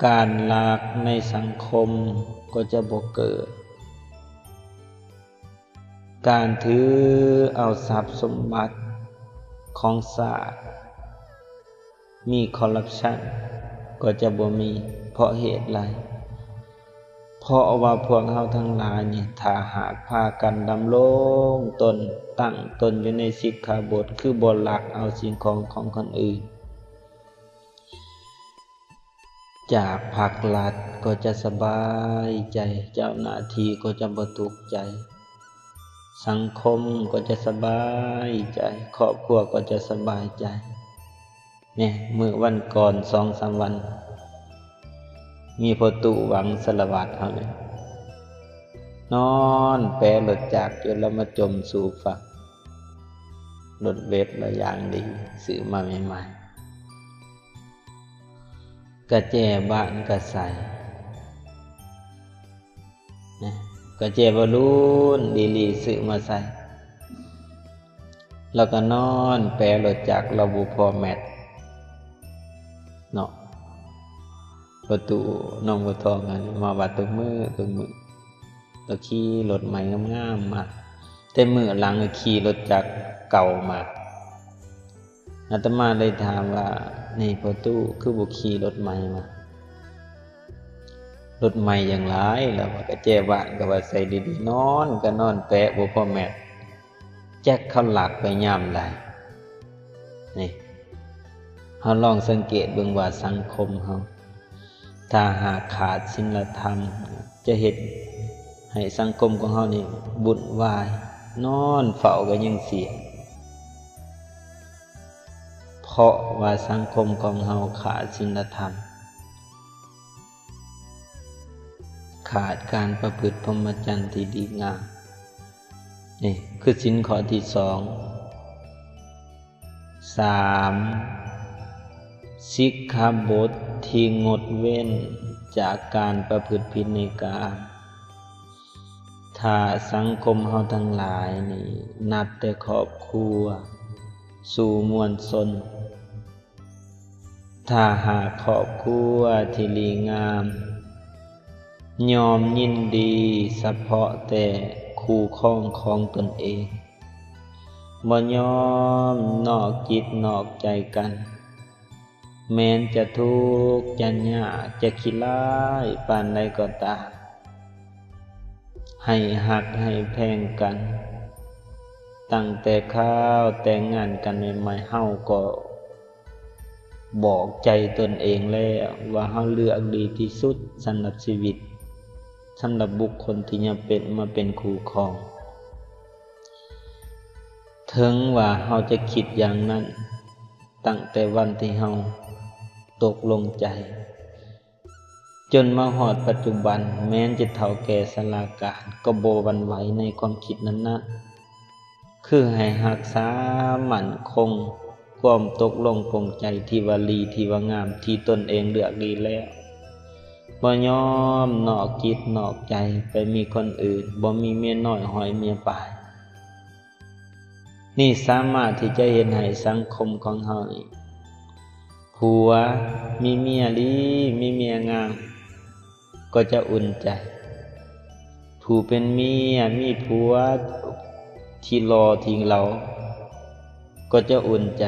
ການລັກໃນສັງຄົມກໍຈະບໍ່ເກີດ ການຖືເອົາຊັບສົມບັດຂອງຊາດ ມີຄໍຣັບຊັນກໍຈະບໍ່ມີ ເພາະເຫດໃດ? ເພາະວ່າພວກເຮົາທັງຫຼາຍນີ້ ຖ້າຫາກພາກັນດຳລົງຕົນ ຕັ້ງຕົນຢູ່ໃນສິກຂາບົດ ຄືບໍ່ລັກເອົາສິ່ງຂອງຂອງຄົນອື່ນ ຈາກພັກລັດກໍຈະສະບາຍໃຈ ເຈົ້າໜ້າທີ່ກໍຈະບໍ່ທຸກໃຈ ສັງຄົມກໍຈະສະບາຍໃຈ ຄອບຄົວກໍຈະສະບາຍໃຈ. ແນ່ ມື້ວັນກ່ອນສອງສາມວັນ ມີພໍ່ຕູ້ຫວັງສາລະວັດເຮົານີ້ ນອນແປລົດຈັກຈົນລາວມາຈົມສູ່ຝັ່ງ ລົດເວັບລາວຢ່າງດີ ຊື້ມາໃໝ່ໆ ກະແຈບ້ານກະໃສ່ ນະ ກະແຈບາລູນດີໆ ຊື້ມາໃສ່ ລາວກະນອນແປລົດຈັກ ລາວບໍ່ພໍແມັດເນາະ. ພໍ່ຕູ້ນ້ອງບົວທອງຫັ້ນມາວັດທຸກມື້ ທຸກມື້ ລາວຂີ່ລົດໃໝ່ງາມໆ ມາ ແຕ່ມື້ຫຼັງຂີ່ລົດຈັກເກົ່າມາ. ອາດຕະມາໄດ້ຖາມວ່າ ນີ້ພໍ່ຕູ້ ຄືບໍ່ຂີ່ລົດໃໝ່ມາ? ລົດໃໝ່ຢ່າງຫຼາຍ ລາວວ່າ ກະແຈບ້ານກະວ່າໃສ່ດີໆ ນອນກະນອນແປະບໍ່ພໍແມັດ ຈັກເຂົາລັກໄປຍາມໃດ. ນີ້ ເຮົາລອງສັງເກດເບິ່ງວ່າສັງຄົມເຮົາ ຖ້າຫາກຂາດສິນລະທຳ ຈະເຮັດໃຫ້ສັງຄົມຂອງເຮົານີ້ວຸ່ນວາຍ ນອນເຝົ້າກະຍັງເສຍ ເພາະວ່າສັງຄົມຂອງເຮົາຂາດສິນລະທຳ ຂາດການປະພຶດພົມມະຈັນທີ່ດີງາມ. ນີ້ຄືສິນຂໍ້ທີສອງ. ສາມ ສິກຂາບົດທີ່ງົດເວັ້ນຈາກການປະພຶດຜິດໃນກາມ. ຖ້າສັງຄົມເຮົາທັງຫຼາຍນີ້ ນັບແຕ່ຄອບຄົວ ສູ່ມວນຊົນ ຖ້າຫາກຄອບຄົວທີ່ດີງາມ ຍອມຍິນດີສະເພາະແຕ່ຄູ່ຄອງຂອງຕົນເອງ, ບໍ່ຍອມນອກຈິດນອກໃຈກັນ, ແມ່ນຈະທຸກຈະຍາກຈະຂີ້ຮ້າຍປານໃດກໍຕາມ, ໃຫ້ຮັກໃຫ້ແພງກັນ. ຕັ້ງແຕ່ຄາວແຕ່ງງານກັນໃໝ່ໆ, ເຮົາກໍບອກໃຈຕົນເອງແລ້ວວ່າເຮົາເລືອກດີທີ່ສຸດສຳລັບຊີວິດ, ສຳລັບບຸກຄົນທີ່ຈະເປັນ ມາເປັນຄູ່ຄອງ. ເຖິງວ່າເຮົາຈະຄິດຢ່າງນັ້ນ ຕັ້ງແຕ່ວັນທີ່ເຮົາຕົກລົງໃຈ, ຈົນມາຮອດປັດຈຸບັນ, ແມ່ນຈະເຖົ້າແກ່ຊະລາການ ກໍບໍ່ຫວັ່ນໄຫວໃນຄວາມຄິດນັ້ນໆ. ຄືໃຫ້ຮັກສາໝັ້ນຄົງຄວາມຕົກລົງປົງໃຈທີ່ວ່າດີທີ່ວ່າງາມ ທີ່ຕົນເອງເລືອກດີແລ້ວ. ບໍ່ຍອມນອກຈິດນອກໃຈໄປມີຄົນອື່ນ, ບໍ່ມີເມຍນ້ອຍຫ້ອຍເມຍປາຍ. ນີ້ສາມາດທີ່ຈະເຮັດໃຫ້ສັງຄົມຂອງເຮົານີ້ ຜົວມີເມຍດີ ມີເມຍງາມ ກໍຈະອຸ່ນໃຈ. ຜູ້ເປັນເມຍມີຜົວທີ່ຫຼໍ່ທີ່ເຫຼົາ ກໍຈະອຸ່ນໃຈ.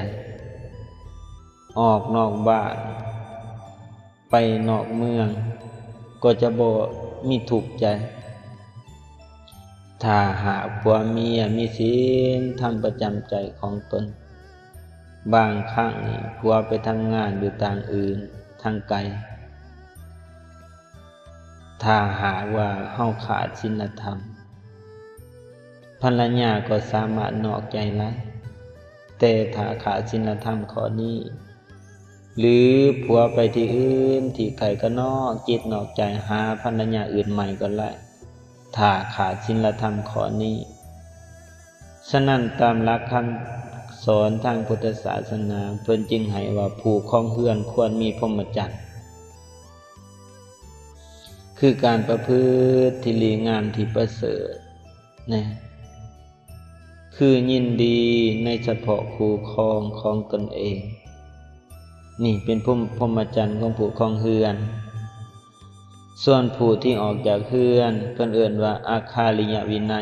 ອອກນອກບ້ານ ໄປນອກເມືອງກໍຈະບໍ່ມີທຸກໃຈ. ຖ້າຫາກຜົວເມຍມີສິນທຳປະຈຳໃຈຂອງຕົນ, ບາງຄັ້ງນີ້ຜົວໄປທຳງານຢູ່ຕ່າງອື່ນທາງໄກ, ຖ້າຫາກວ່າເຮົາຂາດສິນລະທຳ, ພັນລະຍາກໍສາມາດນອກໃຈໄດ້. ແຕ່ຖ້າຂາດສິນລະທຳຂໍ້ນີ້, ຫຼື ຜົວໄປທີ່ອື່ນທີ່ໄກກໍນອກຈິດນອກໃຈຫາພັນລະຍາອື່ນໃໝ່ກໍໄດ້, ຖ້າຂາດສິນລະທຳຂໍ້ນີ້. ສະນັ້ນຕາມຫຼັກຄຳສອນທາງພຸດທະສາສະໜາ ເພິ່ນຈຶ່ງໃຫ້ວ່າຜູ້ຄອງເຮືອນຄວນມີພົມມະຈັນ ຄືການປະພຶດທີ່ດີງາມທີ່ປະເສີດແນະ. ຄືຍິນດີໃນສະເພາະຄູ່ຄອງຂອງຕົນເອງ. ນີ້ເປັນພົມ ພົມມະຈັນຂອງຜູ້ຄອງເຮືອນ. ສ່ວນຜູ້ທີ່ອອກຈາກເຮືອນ ເພິ່ນເອີ້ນວ່າອາຄາລິຍະວິໄນ,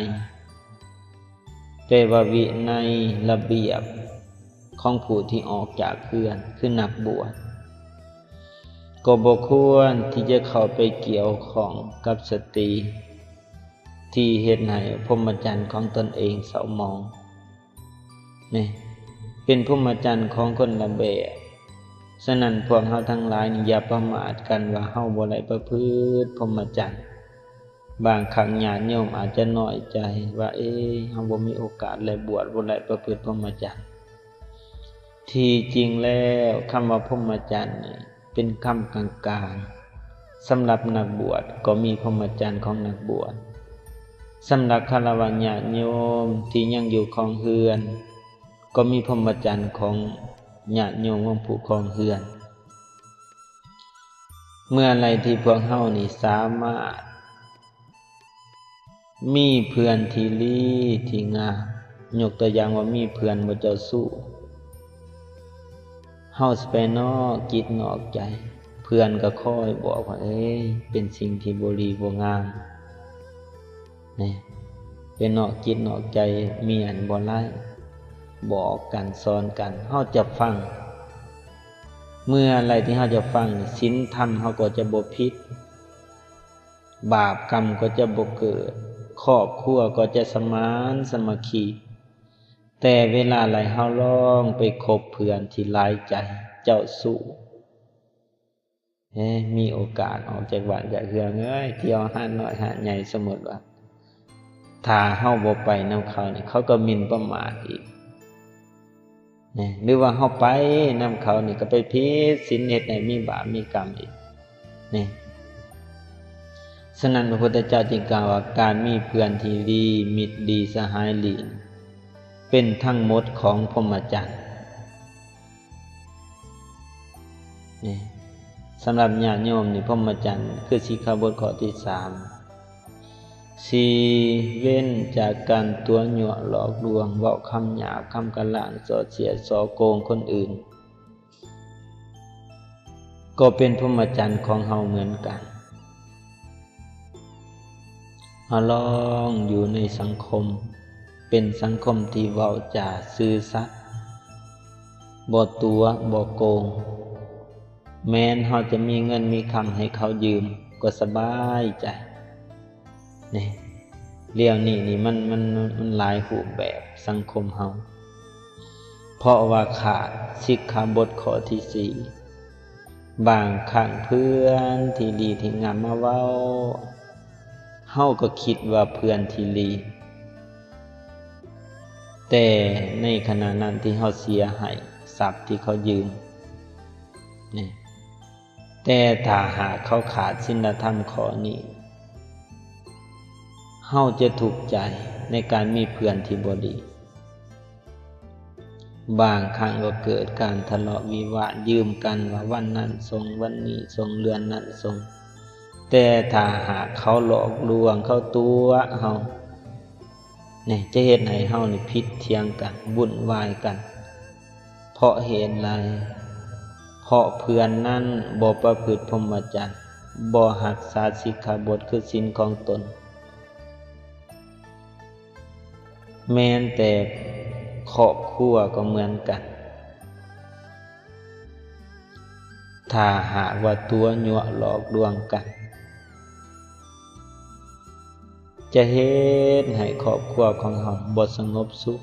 ແປວ່າວິໄນລະບຽບຂອງຜູ້ທີ່ອອກຈາກເຮືອນ ຄືນັກບວດ. ກໍບໍ່ຄວນທີ່ຈະເຂົ້າໄປກ່ຽວຂ້ອງກັບສະຕີ ທີ່ເຮັດໃຫ້ພົມມະຈັນຂອງຕົນເອງເສົ້າໝອງ. ນີ້ເປັນພົມມະຈັນຂອງຄົນລະແບບ. ສະນັ້ນພວກເຮົາທັງຫຼາຍນີ້ຢ່າປະໝາດກັນວ່າເຮົາບໍ່ໄດ້ປະພຶດພົມມະຈັນ. ບາງຄັ້ງຍາດໂຍມອາດຈະນ້ອຍໃຈວ່າ ເອ ເຮົາບໍ່ມີໂອກາດໄດ້ບວດ, ບໍ່ໄດ້ປະພຶດພົມມະຈັນ. ທີ່ຈິງແລ້ວຄຳວ່າພົມມະຈັນນີ້ ເປັນຄຳກາງໆ. ສຳລັບນັກບວດກໍມີພົມມະຈັນຂອງນັກບວດ, ສຳລັບຄາລະວະຍາດໂຍມທີ່ຍັງຢູ່ຄອງເຮືອນ ກໍມີພົມມະຈັນຂອງຍາດໂຍມຂອງຜູ້ຄອງເຮືອນ. ເມື່ອໃດທີ່ພວກເຮົານີ້ສາມາດ ມີເພື່ອນທີ່ດີທີ່ງາມ, ຍົກຕົວຢ່າງວ່າມີເພື່ອນບໍ່ເຈົ້າຊູ້, ເຮົາຊິໄປນອກຈິດນອກໃຈ, ເພື່ອນກໍຄອຍບອກວ່າ ເອີຍ ເປັນສິ່ງທີ່ບໍ່ດີບໍ່ງາມ, ນີ້ ໄປນອກຈິດນອກໃຈເມຍນີ້ບໍ່ໄດ້, ບອກກັນສອນກັນ ເຮົາຈະຟັງ. ເມື່ອໃດທີ່ເຮົາຈະຟັງ, ສິນທຳເຮົາກໍຈະບໍ່ຜິດ. ບາບກຳກໍຈະບໍ່ເກີດ, ຄອບຄົວກໍຈະສະໝານສາມັກຄີ. ແຕ່ເວລາໃດເຮົາລອງໄປຄົບເພື່ອນທີ່ຫຼາຍໃຈ, ເຈົ້າຊູ້, ເອີ ມີໂອກາດອອກຈາກບ້ານຈາກເຮືອນເອີຍ, ທ່ຽວຮ້ານນ້ອຍຮ້ານໃຫຍ່, ສົມມຸດວ່າ ຖ້າເຮົາບໍ່ໄປນຳເຂົານີ້, ເຂົາກໍໝິ່ນປະໝາດອີກ. ນີ້ ຫຼືວ່າເຮົາໄປນຳເຂົານີ້ກໍໄປຜິດສິນ ເຮັດໃຫ້ມີບາບມີກຳອີກນີ້. ສະນັ້ນ ພະພຸດທະເຈົ້າຈຶ່ງກ່າວວ່າ ການມີເພື່ອນທີ່ດີ, ມິດດີ, ສະຫາຍດີ ເປັນທັງໝົດຂອງພົມມະຈັນ. ນີ້ ສຳລັບຍາດໂຍມນີ້ ພົມມະຈັນຄືສິກຂາບົດຂໍ້ທີສາມ. ສີ່ ເວັ້ນຈາກການຕົວະຍົວະຫຼອກລວງ, ເວົ້າຄຳຫຍາບ, ຄຳກະລ່າງ, ສໍ້ເສຍດ, ສໍ້ໂກງຄົນອື່ນ. ກໍເປັນພົມມະຈັນຂອງເຮົາເໝືອນກັນ. ເຮົາລອງຢູ່ໃນສັງຄົມ ເປັນສັງຄົມທີ່ເວົ້າຈາຊື່ສັດ, ບໍ່ຕົວະ ບໍ່ໂກງ. ແມ່ນເຮົາຈະມີເງິນມີຄຳໃຫ້ເຂົາຢືມກໍສະບາຍໃຈ. ນີ້ ດຽວນີ້ນີ້ມັນ ມັນ ມັນຫຼາຍຮູບແບບສັງຄົມເຮົາ ເພາະວ່າຂາດສິກຂາບົດຂໍ້ທີສີ່. ບາງຄັ້ງເພື່ອນທີ່ດີທີ່ງາມມາເວົ້າ ເຮົາກໍຄິດວ່າເພື່ອນທີ່ດີ, ແຕ່ໃນຂະນະນັ້ນທີ່ເຮົາເສຍໃຫ້ຊັບທີ່ເຂົາຢືມນີ້ ແຕ່ຖ້າຫາກເຂົາຂາດສິນລະທຳຂໍ້ນີ້ ເຮົາຈະທຸກໃຈໃນການມີເພື່ອນທີ່ບໍ່ດີ. ບາງຄັ້ງກໍເກີດການທະເລາະວິວາດ ຢືມກັນວ່າວັນນັ້ນສົ່ງ ວັນນີ້ສົ່ງ ເດືອນນັ້ນສົ່ງ, ແຕ່ຖ້າຫາກເຂົາຫຼອກລວງ ເຂົາຕົວະເຮົາ ນີ້ຈະເຮັດໃຫ້ເຮົານີ້ຜິດຖຽງກັນ ວຸ້ນວາຍກັນ. ເພາະເຫດໃດ? ເພາະເພື່ອນນັ້ນບໍ່ປະພຶດພົມມະຈັນ, ບໍ່ຮັກສາສິກຂາບົດຄືສິນຂອງຕົນ, ແມ່ນແຕ່ຄອບຄົວກໍເໝືອນກັນ. ຖ້າຫາກວ່າຕົວະຍົວະຫຼອກລວງກັນ ຈະເຮັດໃຫ້ຄອບຄົວຂອງເຮົາບໍ່ສະຫງົບສຸກ.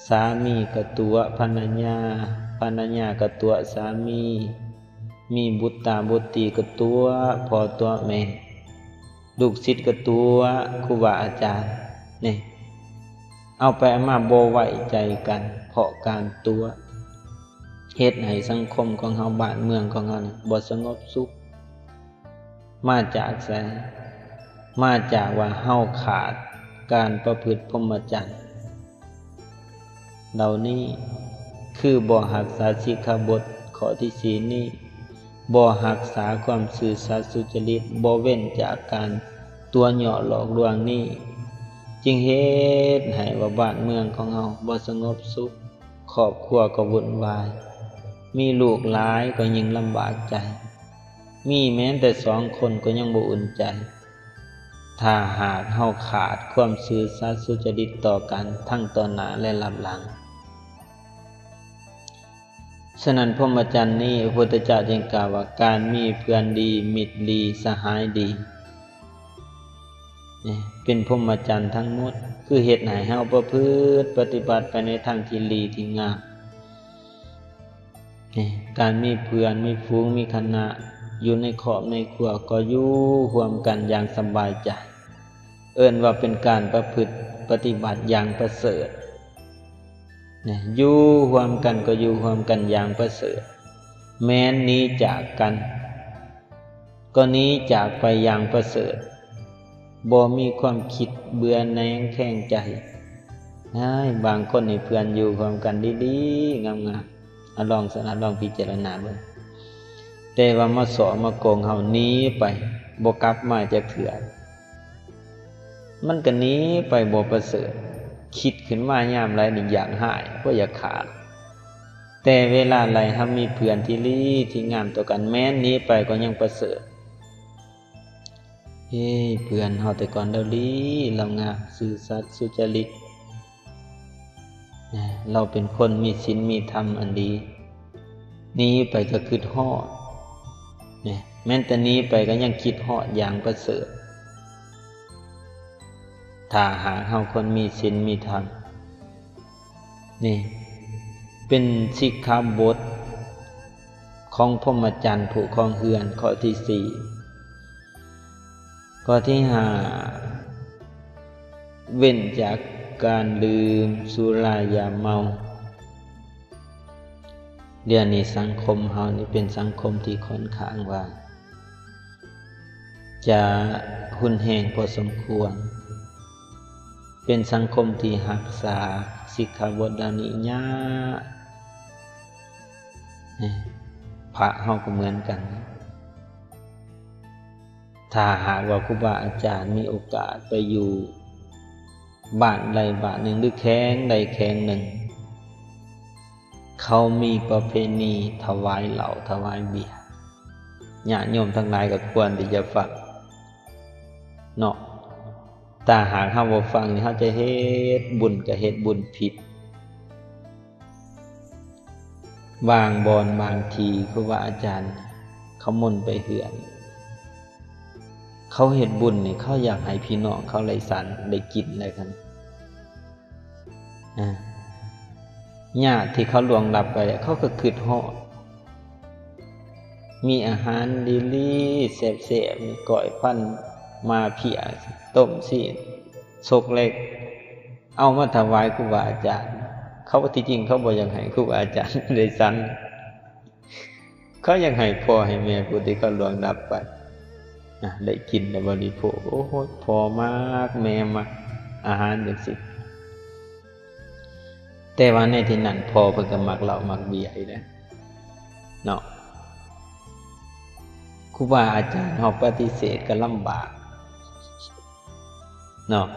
ສາມີກໍຕົວະພັນລະຍາ, ພັນລະຍາກໍຕົວະສາມີ, ມີບຸດຕາບຸດຕີກໍຕົວະພໍ່ຕົວະແມ່, ລູກສິດກໍຕົວະຄູບາອາຈານ. ນີ້ ເອົາໄປເອົາມາບໍ່ໄວ້ໃຈກັນ ເພາະການຕົວະ ເຮັດໃຫ້ສັງຄົມຂອງເຮົາ ບ້ານເມືອງຂອງເຮົານີ້ບໍ່ສະຫງົບສຸກ. ມາຈາກໃສ? ມາຈາກວ່າເຮົາຂາດການປະພຶດພົມມະຈັນເຫຼົ່ານີ້ ຄືບໍ່ຮັກສາສິກຂາບົດຂໍ້ທີສີ່ນີ້, ບໍ່ຮັກສາຄວາມຊື່ສັດສຸຈະລິດ, ບໍ່ເວັ້ນຈາກການຕົວະຍົວະຫຼອກລວງນີ້, ຈຶ່ງເຮັດໃຫ້ວ່າບ້ານເມືອງຂອງເຮົາບໍ່ສະຫງົບສຸກ, ຄອບຄົວກໍວຸ້ນວາຍ, ມີລູກຫຼາຍກໍຍິ່ງລຳບາກໃຈ. ມີແມ່ນແຕ່ສອງຄົນກໍຍັງບໍ່ອຸ່ນໃຈ ຖ້າຫາກເຮົາຂາດຄວາມຊື່ສັດສຸຈະລິດຕໍ່ກັນ ທັງຕໍ່ໜ້າ ແລະ ລັບຫຼັງ. ສະນັ້ນ ພົມມະຈັນນີ້ ພະພຸດທະເຈົ້າຈຶ່ງກ່າວວ່າ ການມີເພື່ອນດີ, ມິດດີ, ສະຫາຍດີ ນີ້ເປັນພົມມະຈັນທັງໝົດ ຄືເຮັດໃຫ້ເຮົາປະພຶດປະຕິບັດໄປໃນທາງທີ່ດີທີ່ງາມ. ນີ້ ການມີເພື່ອນ ມີຝູງ ມີຄະນະ ຢູ່ໃນຄອບໃນຄົວ ກໍຢູ່ຮ່ວມກັນຢ່າງສະບາຍໃຈ, ເອີ້ນວ່າເປັນການປະພຶດປະຕິບັດຢ່າງປະເສີດ. ນີ້ ຢູ່ຮ່ວມກັນກໍຢູ່ຮ່ວມກັນຢ່າງປະເສີດ, ແມ່ນໜີຈາກກັນ ກໍໜີຈາກໄປຢ່າງປະເສີດ, ບໍ່ມີຄວາມຄິດເບື່ອແໜງແຄງໃຈ. ອ້າຍ ບາງຄົນນີ້ເພື່ອນຢູ່ຮ່ວມກັນດີໆ ງາມໆ, ອາ ລອງສະ ອາ ລອງພິຈາລະນາເບິ່ງ. ແຕ່ວ່າມາສໍ້ມາໂກງເຮົາ ໜີໄປ ບໍ່ກັບມາຈັກເທື່ອ, ມັນກໍໜີໄປບໍ່ປະເສີດ. ຄິດຂຶ້ນມາຍາມໃດນີ້ຢາກຮ້າຍ ບໍ່ຢາກຂ້າ. ແຕ່ເວລາໃດເຮົາມີເພື່ອນທີ່ດີທີ່ງາມຕໍ່ກັນ ແມ່ນໜີໄປກໍຍັງປະເສີດ. ເອີ ເພື່ອນເຮົາແຕ່ກ່ອນລາວດີ ລາວງາມ ຊື່ສັດ ສຸຈະລິດ, ລາວເປັນຄົນມີສິນມີທຳອັນດີ, ໜີໄປກໍຄິດຮອດ. ແມ່ນແຕ່ໜີໄປກໍຍັງຄິດຮອດຢ່າງປະເສີດ. ຖ້າຫາກເຮົາຄົນມີສິນມີທຳ ນີ້ເປັນສິກຂາບົດຂອງພົມມະຈັນຜູ້ຄອງເຮືອນ ຂໍ້ທີສີ່. ຂໍ້ທີຫ້າ ເວັ້ນຈາກການດື່ມສຸລາຢາເມົາ. ດຽວນີ້ສັງຄົມເຮົານີ້ເປັນສັງຄົມທີ່ຂ້ອນຂ້າງວ່າ ຈະຮຸນແຮງພໍສົມຄວນ, ເປັນສັງຄົມທີ່ຮັກສາສິກຂາບົດເຫຼົ່ານີ້ຍາກ. ພະເຮົາກໍເໝືອນກັນ, ຖ້າຫາກວ່າຄູບາອາຈານມີໂອກາດໄປຢູ່ບ້ານໃດບ້ານໜຶ່ງ ຫຼື ແຂວງໃດແຂວງໜຶ່ງ, ເຂົາມີປະເພນີຖວາຍເຫຼົ້າຖວາຍເບຍ. ຍາດໂຍມທັງຫຼາຍກໍຄວນທີ່ຈະຟັງເນາະ. ຖ້າຫາກເຮົາບໍ່ຟັງນີ້ ເຮົາຈະເຮັດບຸນກໍເຮັດບຸນຜິດ. ບາງບ່ອນບາງທີ່ ຄູບາອາຈານເຂົາມົນໄປເຮືອນ ເຂົາເຮັດບຸນນີ້ ເຂົາຢາກໃຫ້ພີ່ນ້ອງເຂົາໄດ້ສັນໄດ້ກິນໄດ້ກັນ. ອາ ຍາດທີ່ເຂົາລ່ວງລັບໄປແລ້ວ ເຂົາກໍຄິດຮອດ ມີອາຫານດີໆ ແຊບໆ ມີກ້ອຍພັນໝ່າເພ້ຍ ຕົ້ມຊີ້ນ ສົກເລັກ ເອົາມາຖວາຍຄູບາອາຈານ. ເຂົາ ທີ່ຈິງເຂົາບໍ່ຢາກໃຫ້ຄູບາອາຈານໄດ້ສັນ. ເຂົາຢາກໃຫ້ພໍ່ໃຫ້ແມ່ຜູ້ທີ່ເຂົາລ່ວງລັບໄປ ນະ ໄດ້ກິນໄດ້ບໍລິໂພກ. ໂອ້ໂຫ ພໍ່ມັກແມ່ມັກອາຫານຈັ່ງຊີ້. ແຕ່ວ່າໃນທີ່ນັ້ນ ພໍ່ເພິ່ນກໍມັກເຫຼົ້າມັກເບຍອີກແຫຼະເນາະ. ຄູບາອາຈານເຮົາປະຕິເສດກໍລຳບາກເນາະ.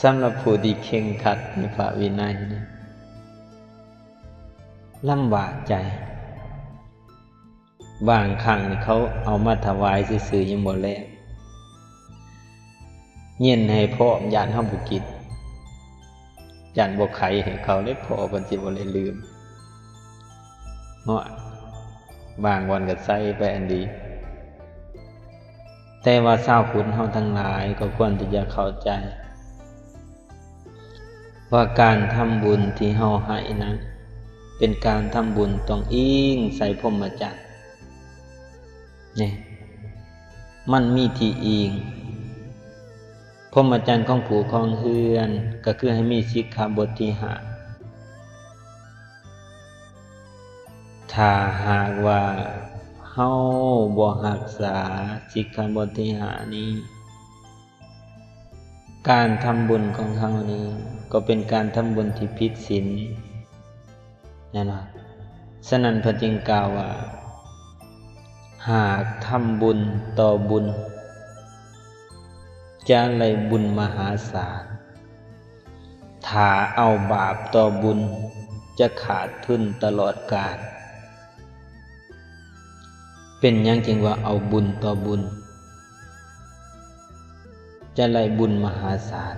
ສຳລັບຜູ້ທີ່ເຄັ່ງຄັດໃນພະວິໄນນີ້ ລຳບາກໃຈ. ບາງຄັ້ງນີ້ເຂົາເອົາມາຖວາຍຊື່ໆ ຍັງບໍ່ແລ້ວ ເຢັນໃຫ້ພ້ອມ ຢ້ານເຮົາບໍ່ກິນ ຢ້ານບໍ່ໄຂໃຫ້ເຂົາເດ້ ພໍ່ເພິ່ນຊິບໍ່ໄດ້ລືມເນາະ. ບາງວັນກໍໃສ່ໄປອັນດີ. ແຕ່ວ່າຊາວພຸດເຮົາທັງຫຼາຍກໍຄວນທີ່ຈະເຂົ້າໃຈ ວ່າການທຳບຸນທີ່ເຮົາໃຫ້ນັ້ນ ເປັນການທຳບຸນຕ້ອງອີງໃສ່ພົມມະຈັນ. ນີ້ ມັນມີທີ່ອີງ. ພົມມະຈັນຂອງຜູ້ຄອງເຮືອນ ກໍຄືໃຫ້ມີສິກຂາບົດທີຫ້າ. ຖ້າຫາກວ່າເຮົາບໍ່ຮັກສາສິກຂາບົດທີຫ້ານີ້ ການທຳບຸນຂອງເຮົານີ້ກໍເປັນການທຳບຸນທີ່ຜິດສິນ ແມ່ນບໍ່? ສະນັ້ນເພິ່ນຈຶ່ງກ່າວວ່າ ຫາກທຳບຸນຕໍ່ບຸນ ຈະໄດ້ບຸນມະຫາສານ, ຖ້າເອົາບາບຕໍ່ບຸນ ຈະຂາດທຶນຕະຫຼອດການ. ເປັນຫຍັງຈຶ່ງວ່າເອົາບຸນຕໍ່ບຸນ ຈະໄດ້ບຸນມະຫາສານ?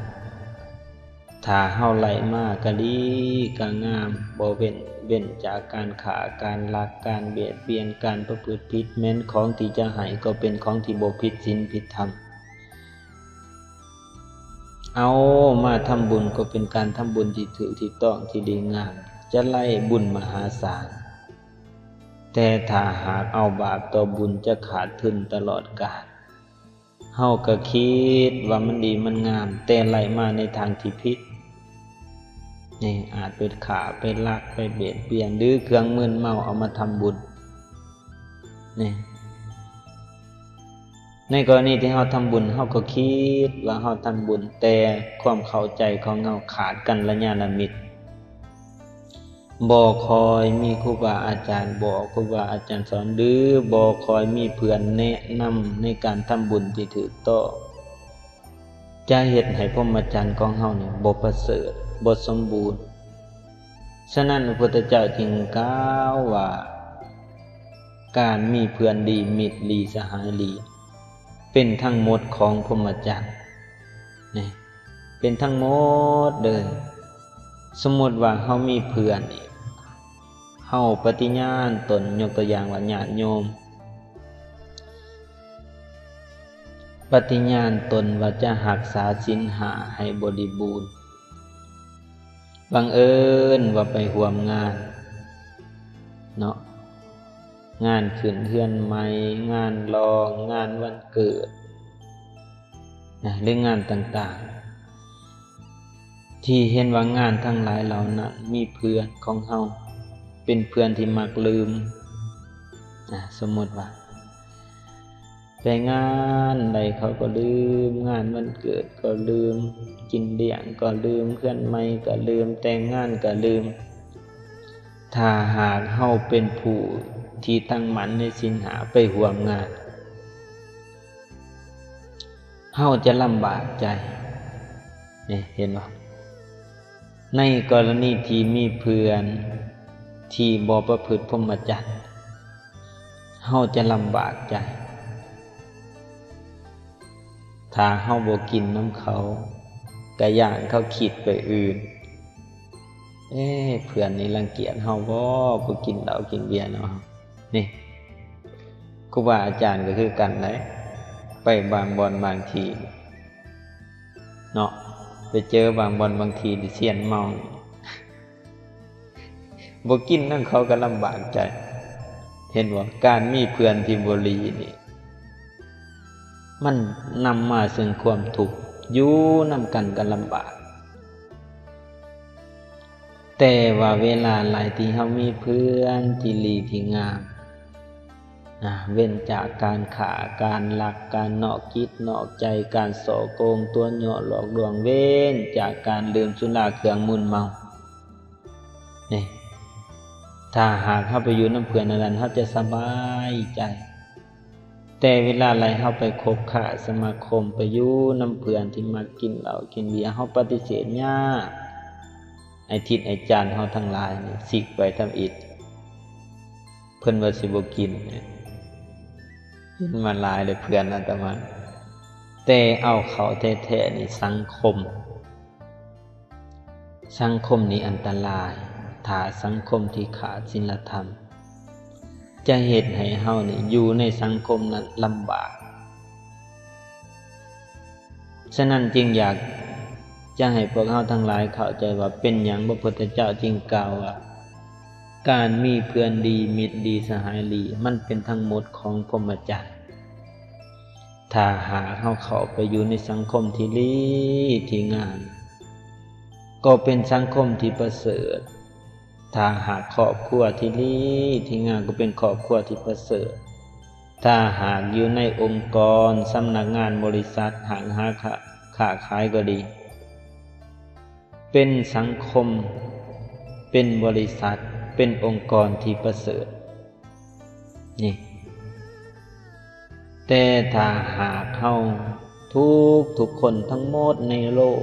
ຖ້າເຮົາໄດ້ມາກະດີກະງາມ ບໍ່ເວັ້ນ ເວັ້ນຈາກການຂ້າ ການລັກ ການບຽດບຽນ ການປະພຶດຜິດ ແມ່ນຂອງທີ່ຈະໃຫ້ກໍເປັນຂອງທີ່ບໍ່ຜິດສິນຜິດທຳ. ເອົາມາທຳບຸນກໍເປັນການທຳບຸນທີ່ຖືກ ທີ່ຕ້ອງ ທີ່ດີງາມ ຈະໄດ້ບຸນມະຫາສານ. ແຕ່ຖ້າຫາກເອົາບາບຕໍ່ບຸນ ຈະຂາດທຶນຕະຫຼອດການ. ເຮົາກໍຄິດວ່າມັນດີມັນງາມ ແຕ່ໄດ້ມາໃນທາງທີ່ຜິດ. ນີ້ອາດໄປຂ້າ ໄປລັກ ໄປບຽດບຽນ ຫຼື ເຄື່ອງມຶນເມົາເອົາມາທຳບຸນ. ນີ້ ໃນກໍລະນີທີ່ເຮົາທຳບຸນ ເຮົາກໍຄິດວ່າເຮົາທຳບຸນ ແຕ່ຄວາມເຂົ້າໃຈຂອງເຮົາຂາດກັນລະຍານະມິດ. ບໍ່ຄ່ອຍມີຄູບາອາຈານບອກ ຄູບາອາຈານສອນ ຫຼື ບໍ່ຄ່ອຍມີເພື່ອນແນະນຳໃນການທຳບຸນທີ່ຖືກຕ້ອງ ຈະເຮັດໃຫ້ພົມມະຈັນຂອງເຮົານີ້ບໍ່ປະເສີດ ບໍ່ສົມບູນ. ສະນັ້ນ ພະພຸດທະເຈົ້າຈຶ່ງກ່າວວ່າ ການມີເພື່ອນດີ ມິດດີ ສະຫາຍດີ ເປັນທັງໝົດຂອງພົມມະຈັນ ນີ້ ເປັນທັງໝົດເລີຍ. ສົມມຸດວ່າເຮົາມີເພື່ອນນີ້ ເຮົາປະຕິຍານຕົນ, ຍົກຕົວຢ່າງວ່າຍາດໂຍມ ປະຕິຍານຕົນວ່າຈະຮັກສາສິນຫ້າໃຫ້ບໍລິບູນ. ບັງເອີນວ່າໄປຮ່ວມງານເນາະ, ງານຂຶ້ນເຮືອນໃໝ່, ງານລ້ອງ, ງານວັນເກີດນະ ຫຼື ງານຕ່າງໆ ທີ່ເຫັນວ່າງານທັງຫຼາຍເຫຼົ່ານັ້ນມີເພື່ອນຂອງເຮົາ ເປັນເພື່ອນທີ່ມັກລືມນະ. ສົມມຸດວ່າ ໄປງານໃດເຂົາກໍລືມ, ງານວັນເກີດກໍລືມ, ກິນລ້ຽງກໍລືມ, ເຮືອນໃໝ່ກໍລືມ, ແຕ່ງງານກໍລືມ. ຖ້າຫາກເຮົາເປັນຜູ້ທີ່ຕັ້ງໝັ້ນໃນສິນຫ້າໄປຮ່ວມງານ, ເຮົາຈະລຳບາກໃຈ. ນີ້ ເຫັນບໍ່? ໃນກໍລະນີທີ່ມີເພື່ອນ ທີ່ບໍ່ປະພຶດພົມມະຈັນ ເຮົາຈະລຳບາກໃຈ. ຖ້າເຮົາບໍ່ກິນນຳເຂົາ ກະຢ້ານເຂົາຄິດໄປອື່ນ, ເອ ເພື່ອນນີ້ລັງກຽດເຮົາບໍ ບໍ່ກິນເຫຼົ້າກິນເບຍນຳເຮົາ. ນີ້ ຄູບາອາຈານກໍຄືກັນໄດ໋, ໄປບາງບ່ອນບາງທີ່ເນາະ, ໄປເຈີບາງບ່ອນບາງທີ່ ຊຽນເມົາ ບໍ່ກິນນຳເຂົາກໍລຳບາກໃຈ. ເຫັນບໍ່? ການມີເພື່ອນທີ່ບໍ່ດີນີ້ ມັນນຳມາເຊິ່ງຄວາມທຸກ, ຢູ່ນຳກັນກໍລຳບາກ. ແຕ່ວ່າເວລາໃດທີ່ເຮົາມີເພື່ອນທີ່ດີທີ່ງາມ ນະ ເວັ້ນຈາກການຂ້າ, ການລັກ, ການນອກຈິດນອກໃຈ, ການສໍ້ໂກງ, ຕົວະຍົວະ, ຫຼອກລວງ, ເວັ້ນຈາກການດື່ມສຸລາເຄື່ອງມຶນເມົາ. ນີ້ ຖ້າຫາກເຮົາໄປຢູ່ນຳເພື່ອນອັນນັ້ນ ເຮົາຈະສະບາຍໃຈ. ແຕ່ເວລາໃດເຮົາໄປຄົບຄ້າສະມາຄົມ, ໄປຢູ່ນຳເພື່ອນທີ່ມັກກິນເຫຼົ້າກິນເບຍ, ເຮົາປະຕິເສດຍາກ. ໄອ້ທິດໄອ້ຈານເຮົາທັງຫຼາຍນີ້ ຊິກໄປທຳອິດ. ເພິ່ນວ່າຊິບໍ່ກິນ, ເຫັນມາຫຼາຍແລ້ວເພື່ອນອາດຕະມາ. ແຕ່ເອົາເຂົ້າແທ້ໆນີ້ ສັງຄົມ, ສັງຄົມນີ້ອັນຕະລາຍ. ຖ້າສັງຄົມທີ່ຂາດສິນລະທຳ ຈະເຮັດໃຫ້ເຮົານີ້ຢູ່ໃນສັງຄົມນັ້ນລຳບາກ. ສະນັ້ນຈຶ່ງຢາກຈະໃຫ້ພວກເຮົາທັງຫຼາຍເຂົ້າໃຈວ່າ ເປັນຫຍັງພະພຸດທະເຈົ້າຈຶ່ງກ່າວວ່າ ການມີເພື່ອນດີ, ມິດດີ, ສະຫາຍດີ ມັນເປັນທັງໝົດຂອງພົມມະຈັນ. ຖ້າຫາກເຮົາເຂົ້າໄປຢູ່ໃນສັງຄົມທີ່ດີທີ່ງາມ ກໍເປັນສັງຄົມທີ່ປະເສີດ. ຖ້າຫາກຄອບຄົວທີ່ດີທີ່ງາມ ກໍເປັນຄອບຄົວທີ່ປະເສີດ. ຖ້າຫາກຢູ່ໃນອົງກອນ, ສຳນັກງານ, ບໍລິສັດ, ຫ້າງຫາຄ້າຂາຍກໍດີ ເປັນສັງຄົມ, ເປັນບໍລິສັດ, ເປັນອົງກອນທີ່ປະເສີດ. ນີ້ ແຕ່ຖ້າຫາກເຮົາທຸກໆຄົນທັງໝົດໃນໂລກ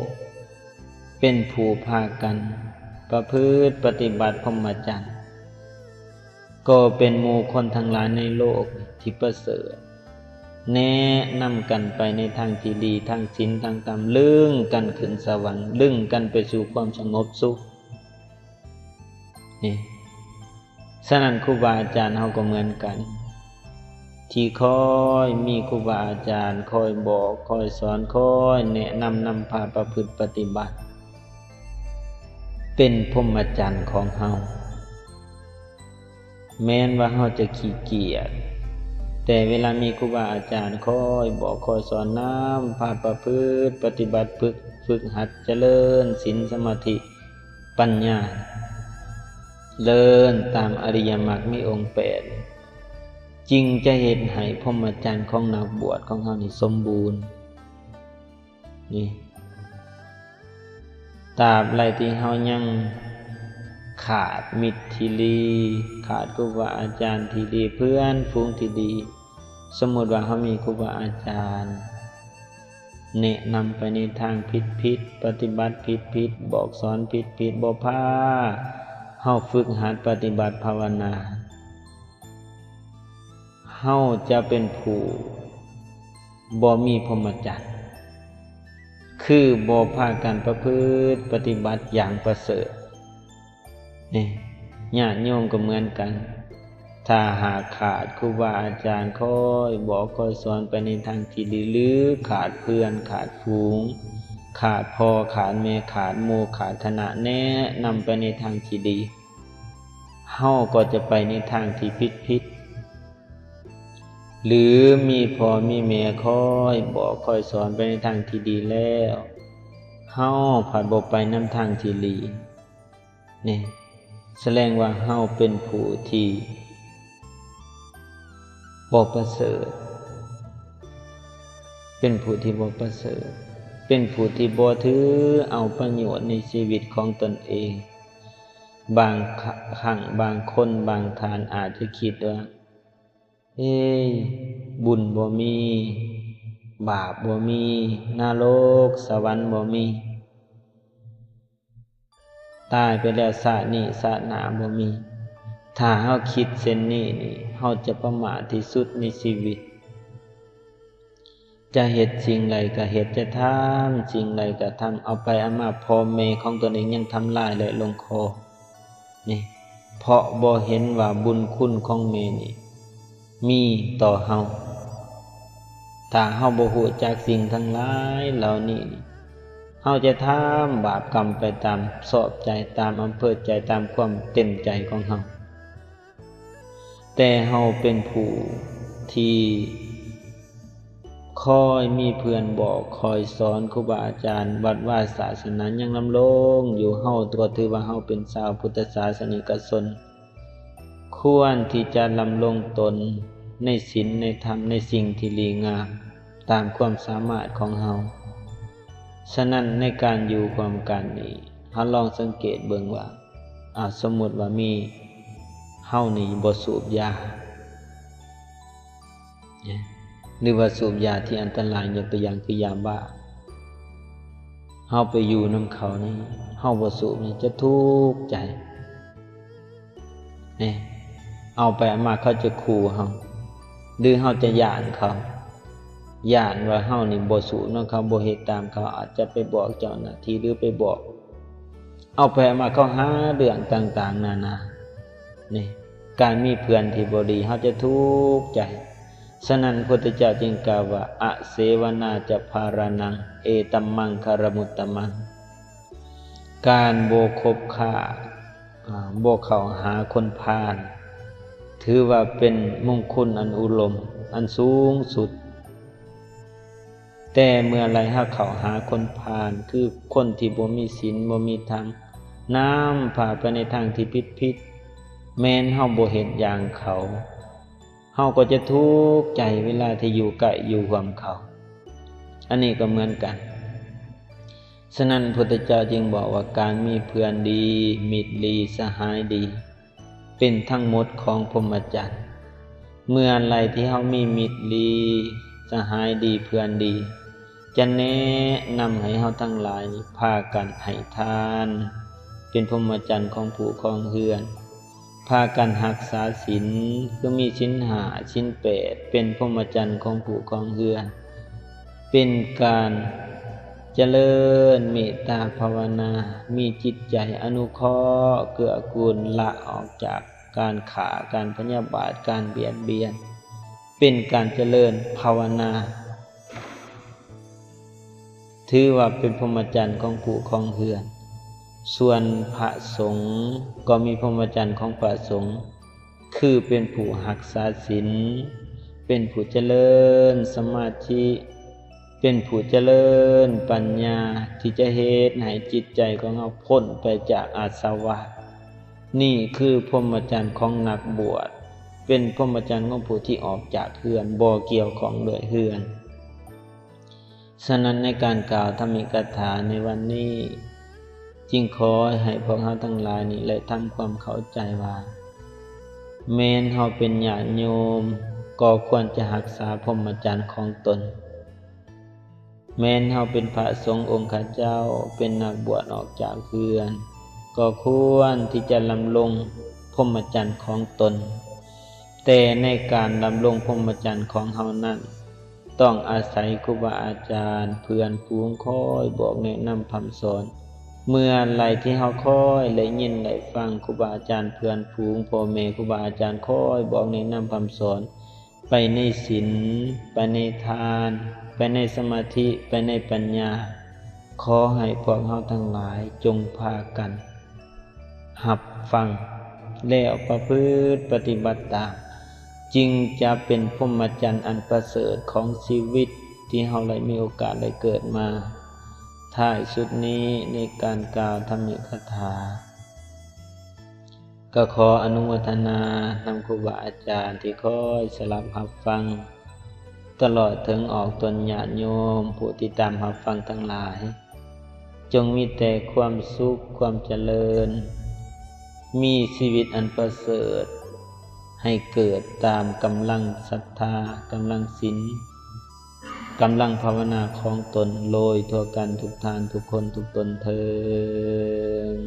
ເປັນຜູ້ພາກັນປະພຶດປະຕິບັດພົມມະຈັນ ກໍເປັນໝູ່ຄົນທັງຫຼາຍໃນໂລກທີ່ປະເສີດ, ແນະນຳກັນໄປໃນທາງທີ່ດີ, ທາງສິນ, ທາງທຳ, ລຶ້ງກັນຂຶ້ນສະຫວັນ, ດຶງກັນໄປສູ່ຄວາມສະຫງົບສຸກ. ນີ້ ສະນັ້ນ ຄູບາອາຈານເຮົາກໍເໝືອນກັນ ທີ່ຄອຍມີຄູບາອາຈານ ຄອຍບອກ, ຄອຍສອນ, ຄອຍແນະນຳ, ນຳພາປະພຶດປະຕິບັດ ເປັນພົມມະຈັນຂອງເຮົາ. ແມ່ນວ່າເຮົາຈະຂີ້ກຽດ, ແຕ່ເວລາມີຄູບາອາຈານຄອຍບອກ, ຄອຍສອນ, ນຳພາປະພຶດປະຕິບັດ, ຝຶກ, ຝຶກຫັດຈະເລີນສິນ, ສະມາທິ, ປັນຍາ, ເລີນຕາມອະລິຍະມັກມີອົງແປດ, ຈຶ່ງຈະເຮັດໃຫ້ພົມມະຈັນຂອງນັກບວດຂອງເຮົານີ້ສົມບູນ. ນີ້ ຕາບໃດທີ່ເຮົາຍັງຂາດມິດທີ່ດີ, ຂາດຄູບາອາຈານທີ່ດີ, ເພື່ອນຝູງທີ່ດີ, ສົມມຸດວ່າເຮົາມີຄູບາອາຈານແນະນຳໄປໃນທາງຜິດໆ, ປະຕິບັດຜິດໆ, ບອກສອນຜິດໆ, ບໍ່ພາເຮົາຝຶກຫັດປະຕິບັດພາວະນາ, ເຮົາຈະເປັນຜູ້ບໍ່ມີພົມມະຈັນ, ຄືບໍ່ພາກັນປະພຶດປະຕິບັດຢ່າງປະເສີດ. ນີ້ ຍາດໂຍມກໍເໝືອນກັນ, ຖ້າຫາກຂາດຄູບາອາຈານຄອຍບອກຄອຍສອນໄປໃນທາງທີ່ດີ ຫຼື ຂາດເພື່ອນຂາດຝູງ, ຂາດພໍ່ຂາດແມ່ຂາດໝູ່ຂາດຄະນະແນະນຳໄປໃນທາງທີ່ດີ, ເຮົາກໍຈະໄປໃນທາງທີ່ຜິດໆ. ຫຼື ມີພໍ່ມີແມ່ຄອຍບອກຄອຍສອນໄປໃນທາງທີ່ດີແລ້ວ, ເຮົາພັດບໍ່ໄປນຳທາງທີ່ດີ, ນີ້ ສະແດງວ່າເຮົາເປັນຜູ້ທີ່ບໍ່ປະເສີດ, ເປັນຜູ້ທີ່ບໍ່ປະເສີດ, ເປັນຜູ້ທີ່ບໍ່ຖືເອົາປະໂຫຍດໃນຊີວິດຂອງຕົນເອງ. ບາງຄັ້ງບາງຄົນບາງທ່ານອາດຈະຄິດວ່າ ເອີ ບຸນບໍ່ມີ, ບາບບໍ່ມີ, ນະລົກ, ສະຫວັນບໍ່ມີ, ຕາຍໄປແລ້ວຊາດນີ້ຊາດໜ້າບໍ່ມີ. ຖ້າເຮົາຄິດເຊັ່ນນີ້ນີ້ ເຮົາຈະປະໝາດທີ່ສຸດໃນຊີວິດ. ຈະເຮັດສິ່ງໃດກໍເຮັດ, ຈະທຳສິ່ງໃດກໍທຳ, ເອົາໄປເອົາມາ ພໍ່ແມ່ຂອງຕົນເອງຍັງທຳລາຍ ແລະ ລົງຄໍນີ້ ເພາະບໍ່ເຫັນວ່າບຸນຄຸນຂອງແມ່ນີ້ມີຕໍ່ເຮົາ. ຖ້າເຮົາບໍ່ຮູ້ຈັກສິ່ງທັງຫຼາຍເຫຼົ່ານີ້, ເຮົາຈະທຳບາບກຳໄປຕາມຊອບໃຈ, ຕາມອຳເພີໃຈ, ຕາມຄວາມເຕັມໃຈຂອງເຮົາ. ແຕ່ເຮົາເປັນຜູ້ທີ່ຄອຍມີເພື່ອນບອກ, ຄອຍສອນ, ຄູບາອາຈານ, ວັດວາສາສະໜາຍັງດຳລົງຢູ່, ເຮົາກໍຖືວ່າເຮົາເປັນຊາວພຸດທະສາສະນິກະຊົນ ຄວນທີ່ຈະດຳລົງຕົນໃນສິນ, ໃນທຳ, ໃນສິ່ງທີ່ດີງາມຕາມຄວາມສາມາດຂອງເຮົາ. ສະນັ້ນໃນການຢູ່ຮ່ວມກັນນີ້, ເຮົາລອງສັງເກດເບິ່ງວ່າ, ອາ, ສົມມຸດວ່າມີ, ເຮົານີ້ບໍ່ສູບຢາ ຫຼືວ່າສູບຢາທີ່ອັນຕະລາຍ, ຍົກຕົວຢ່າງຄືຢາບ້າ, ເຮົາໄປຢູ່ນຳເຂົານີ້, ເຮົາບໍ່ສູບນີ້ຈະທຸກໃຈ. ນີ້ ເອົາໄປເອົາມາເຂົາຈະຂູ່ເຮົາ ຫຼືເຮົາຈະຢ້ານເຂົາ, ຢ້ານວ່າເຮົານີ້ບໍ່ສູ້ນຳເຂົາ, ບໍ່ເຮັດຕາມເຂົາ, ອາດຈະໄປບອກເຈົ້າໜ້າທີ່ ຫຼືໄປບອກ, ເອົາໄປເອົາມາເຂົາຫາເລື່ອງຕ່າງໆນານາ. ນີ້ ການມີເພື່ອນທີ່ບໍ່ດີ ເຮົາຈະທຸກໃຈ. ສະນັ້ນ ພຸດທະເຈົ້າຈຶ່ງກ່າວວ່າ ອະເສວະນາຈະພາລະນັງ ເອຕັມມັງຄະລະມຸດຕະມັງ. ການບໍ່ຄົບຄ້າ, ອາ, ບໍ່ເຂົ້າຫາຄົນພານ ຖືວ່າເປັນມົງຄຸນອັນອຸດົມ, ອັນສູງສຸດ. ແຕ່ເມື່ອໃດເຮົາເຂົ້າຫາຄົນພານ, ຄືຄົນທີ່ບໍ່ມີສິນ, ບໍ່ມີທຳ, ນຳພາໄປໃນທາງທີ່ຜິດໆ, ແມ່ນເຮົາບໍ່ເຮັດຢ່າງເຂົາ, ເຮົາກໍຈະທຸກໃຈເວລາທີ່ຢູ່ໃກ້ຢູ່ຮ່ວມເຂົາ. ອັນນີ້ກໍເໝືອນກັນ. ສະນັ້ນ ພຸດທະເຈົ້າຈຶ່ງບອກວ່າ ການມີເພື່ອນດີ, ມິດດີ, ສະຫາຍດີ ເປັນທັງໝົດຂອງພົມມະຈັນ. ເມື່ອໃດທີ່ເຮົາມີມິດດີ, ສະຫາຍດີ, ເພື່ອນດີ, ຈະແນະນຳໃຫ້ເຮົາທັງຫຼາຍນີ້ພາກັນໃຫ້ທານ, ເປັນພົມມະຈັນຂອງຜູ້ຄອງເຮືອນ. ພາກັນຮັກສາສິນ, ຄືມີສິນຫ້າ, ສິນແປດ, ເປັນພົມມະຈັນຂອງຜູ້ຄອງເຮືອນ, ເປັນການຈະເລີນເມດຕາພາວະນາ, ມີຈິດໃຈອະນຸເຄາະເກື້ອກູນ, ລະອອກຈາກການຂ້າ, ການພະຍາບາດ, ການບຽດບຽນ, ເປັນການຈະເລີນພາວະນາ. ຖືວ່າເປັນພົມມະຈັນຂອງຜູ້ຄອງເຮືອນ. ສ່ວນພະສົງກໍມີພົມມະຈັນຂອງພະສົງ, ຄືເປັນຜູ້ຮັກສາສິນ, ເປັນຜູ້ຈະເລີນສະມາທິ, ເປັນຜູ້ຈະເລີນປັນຍາ ທີ່ຈະເຮັດໃຫ້ຈິດໃຈຂອງເຮົາພົ້ນໄປຈາກອາສະວະ. ນີ້ຄືພົມມະຈັນຂອງນັກບວດ, ເປັນພົມມະຈັນຂອງຜູ້ທີ່ອອກຈາກເຮືອນ, ບໍ່ກ່ຽວຂ້ອງດ້ວຍເຮືອນ. ສະນັ້ນ ໃນການກ່າວທຳອິກະຖາໃນວັນນີ້ ຈຶ່ງຂໍໃຫ້ພວກເຮົາທັງຫຼາຍນີ້ ໄດ້ທຳຄວາມເຂົ້າໃຈວ່າ ແມ່ນເຮົາເປັນຍາດໂຍມ ກໍຄວນຈະຮັກສາພົມມະຈັນຂອງຕົນ, ແມ່ນເຮົາເປັນພະສົງອົງຄະເຈົ້າ ເປັນນັກບວດອອກຈາກເຮືອນ ກໍຄວນທີ່ຈະດຳລົງພົມມະຈັນຂອງຕົນ, ແຕ່ໃນການດຳລົງພົມມະຈັນຂອງເຮົານັ້ນ ຕ້ອງອາໄສຄູບາອາຈານເພື່ອນຝູງຄອຍບອກແນະນຳພຳສອນ. ເມື່ອໃດທີ່ເຮົາຄອຍໄດ້ຍິນໄດ້ຟັງຄູບາອາຈານເພື່ອນຝູງ ພໍ່ແມ່ຄູບາອາຈານຄອຍບອກແນະນຳພຳສອນ ໄປໃນສິນ ໄປໃນທານ ໄປໃນສະມາທິ ໄປໃນປັນຍາ, ຂໍໃຫ້ພວກເຮົາທັງຫຼາຍຈົ່ງພາກັນ ຮັບຟັງ ແລ້ວປະພຶດປະຕິບັດຕາມ, ຈຶ່ງຈະເປັນພົມມະຈັນອັນປະເສີດຂອງຊີວິດທີ່ເຮົາໄດ້ມີໂອກາດໄດ້ເກີດມາ. ທ້າຍສຸດນີ້ ໃນການກ່າວທຳມິກະຖາ ກໍຂໍອະນຸໂມທະນານຳຄູບາອາຈານທີ່ຄອຍສະດັບຮັບຟັງ, ຕະຫຼອດເຖິງອອກຕົນຍາດໂຍມຜູ້ຕິດຕາມຮັບຟັງທັງຫຼາຍ. ຈົ່ງມີແຕ່ຄວາມສຸກ, ຄວາມຈະເລີນ, ມີຊີວິດອັນປະເສີດ, ໃຫ້ເກີດຕາມກຳລັງສັດທາ, ກຳລັງສິນ, ກຳລັງພາວະນາຂອງຕົນ, ໂດຍທົ່ວກັນທຸກທ່ານທຸກຄົນທຸກຕົນເທີ້ນ.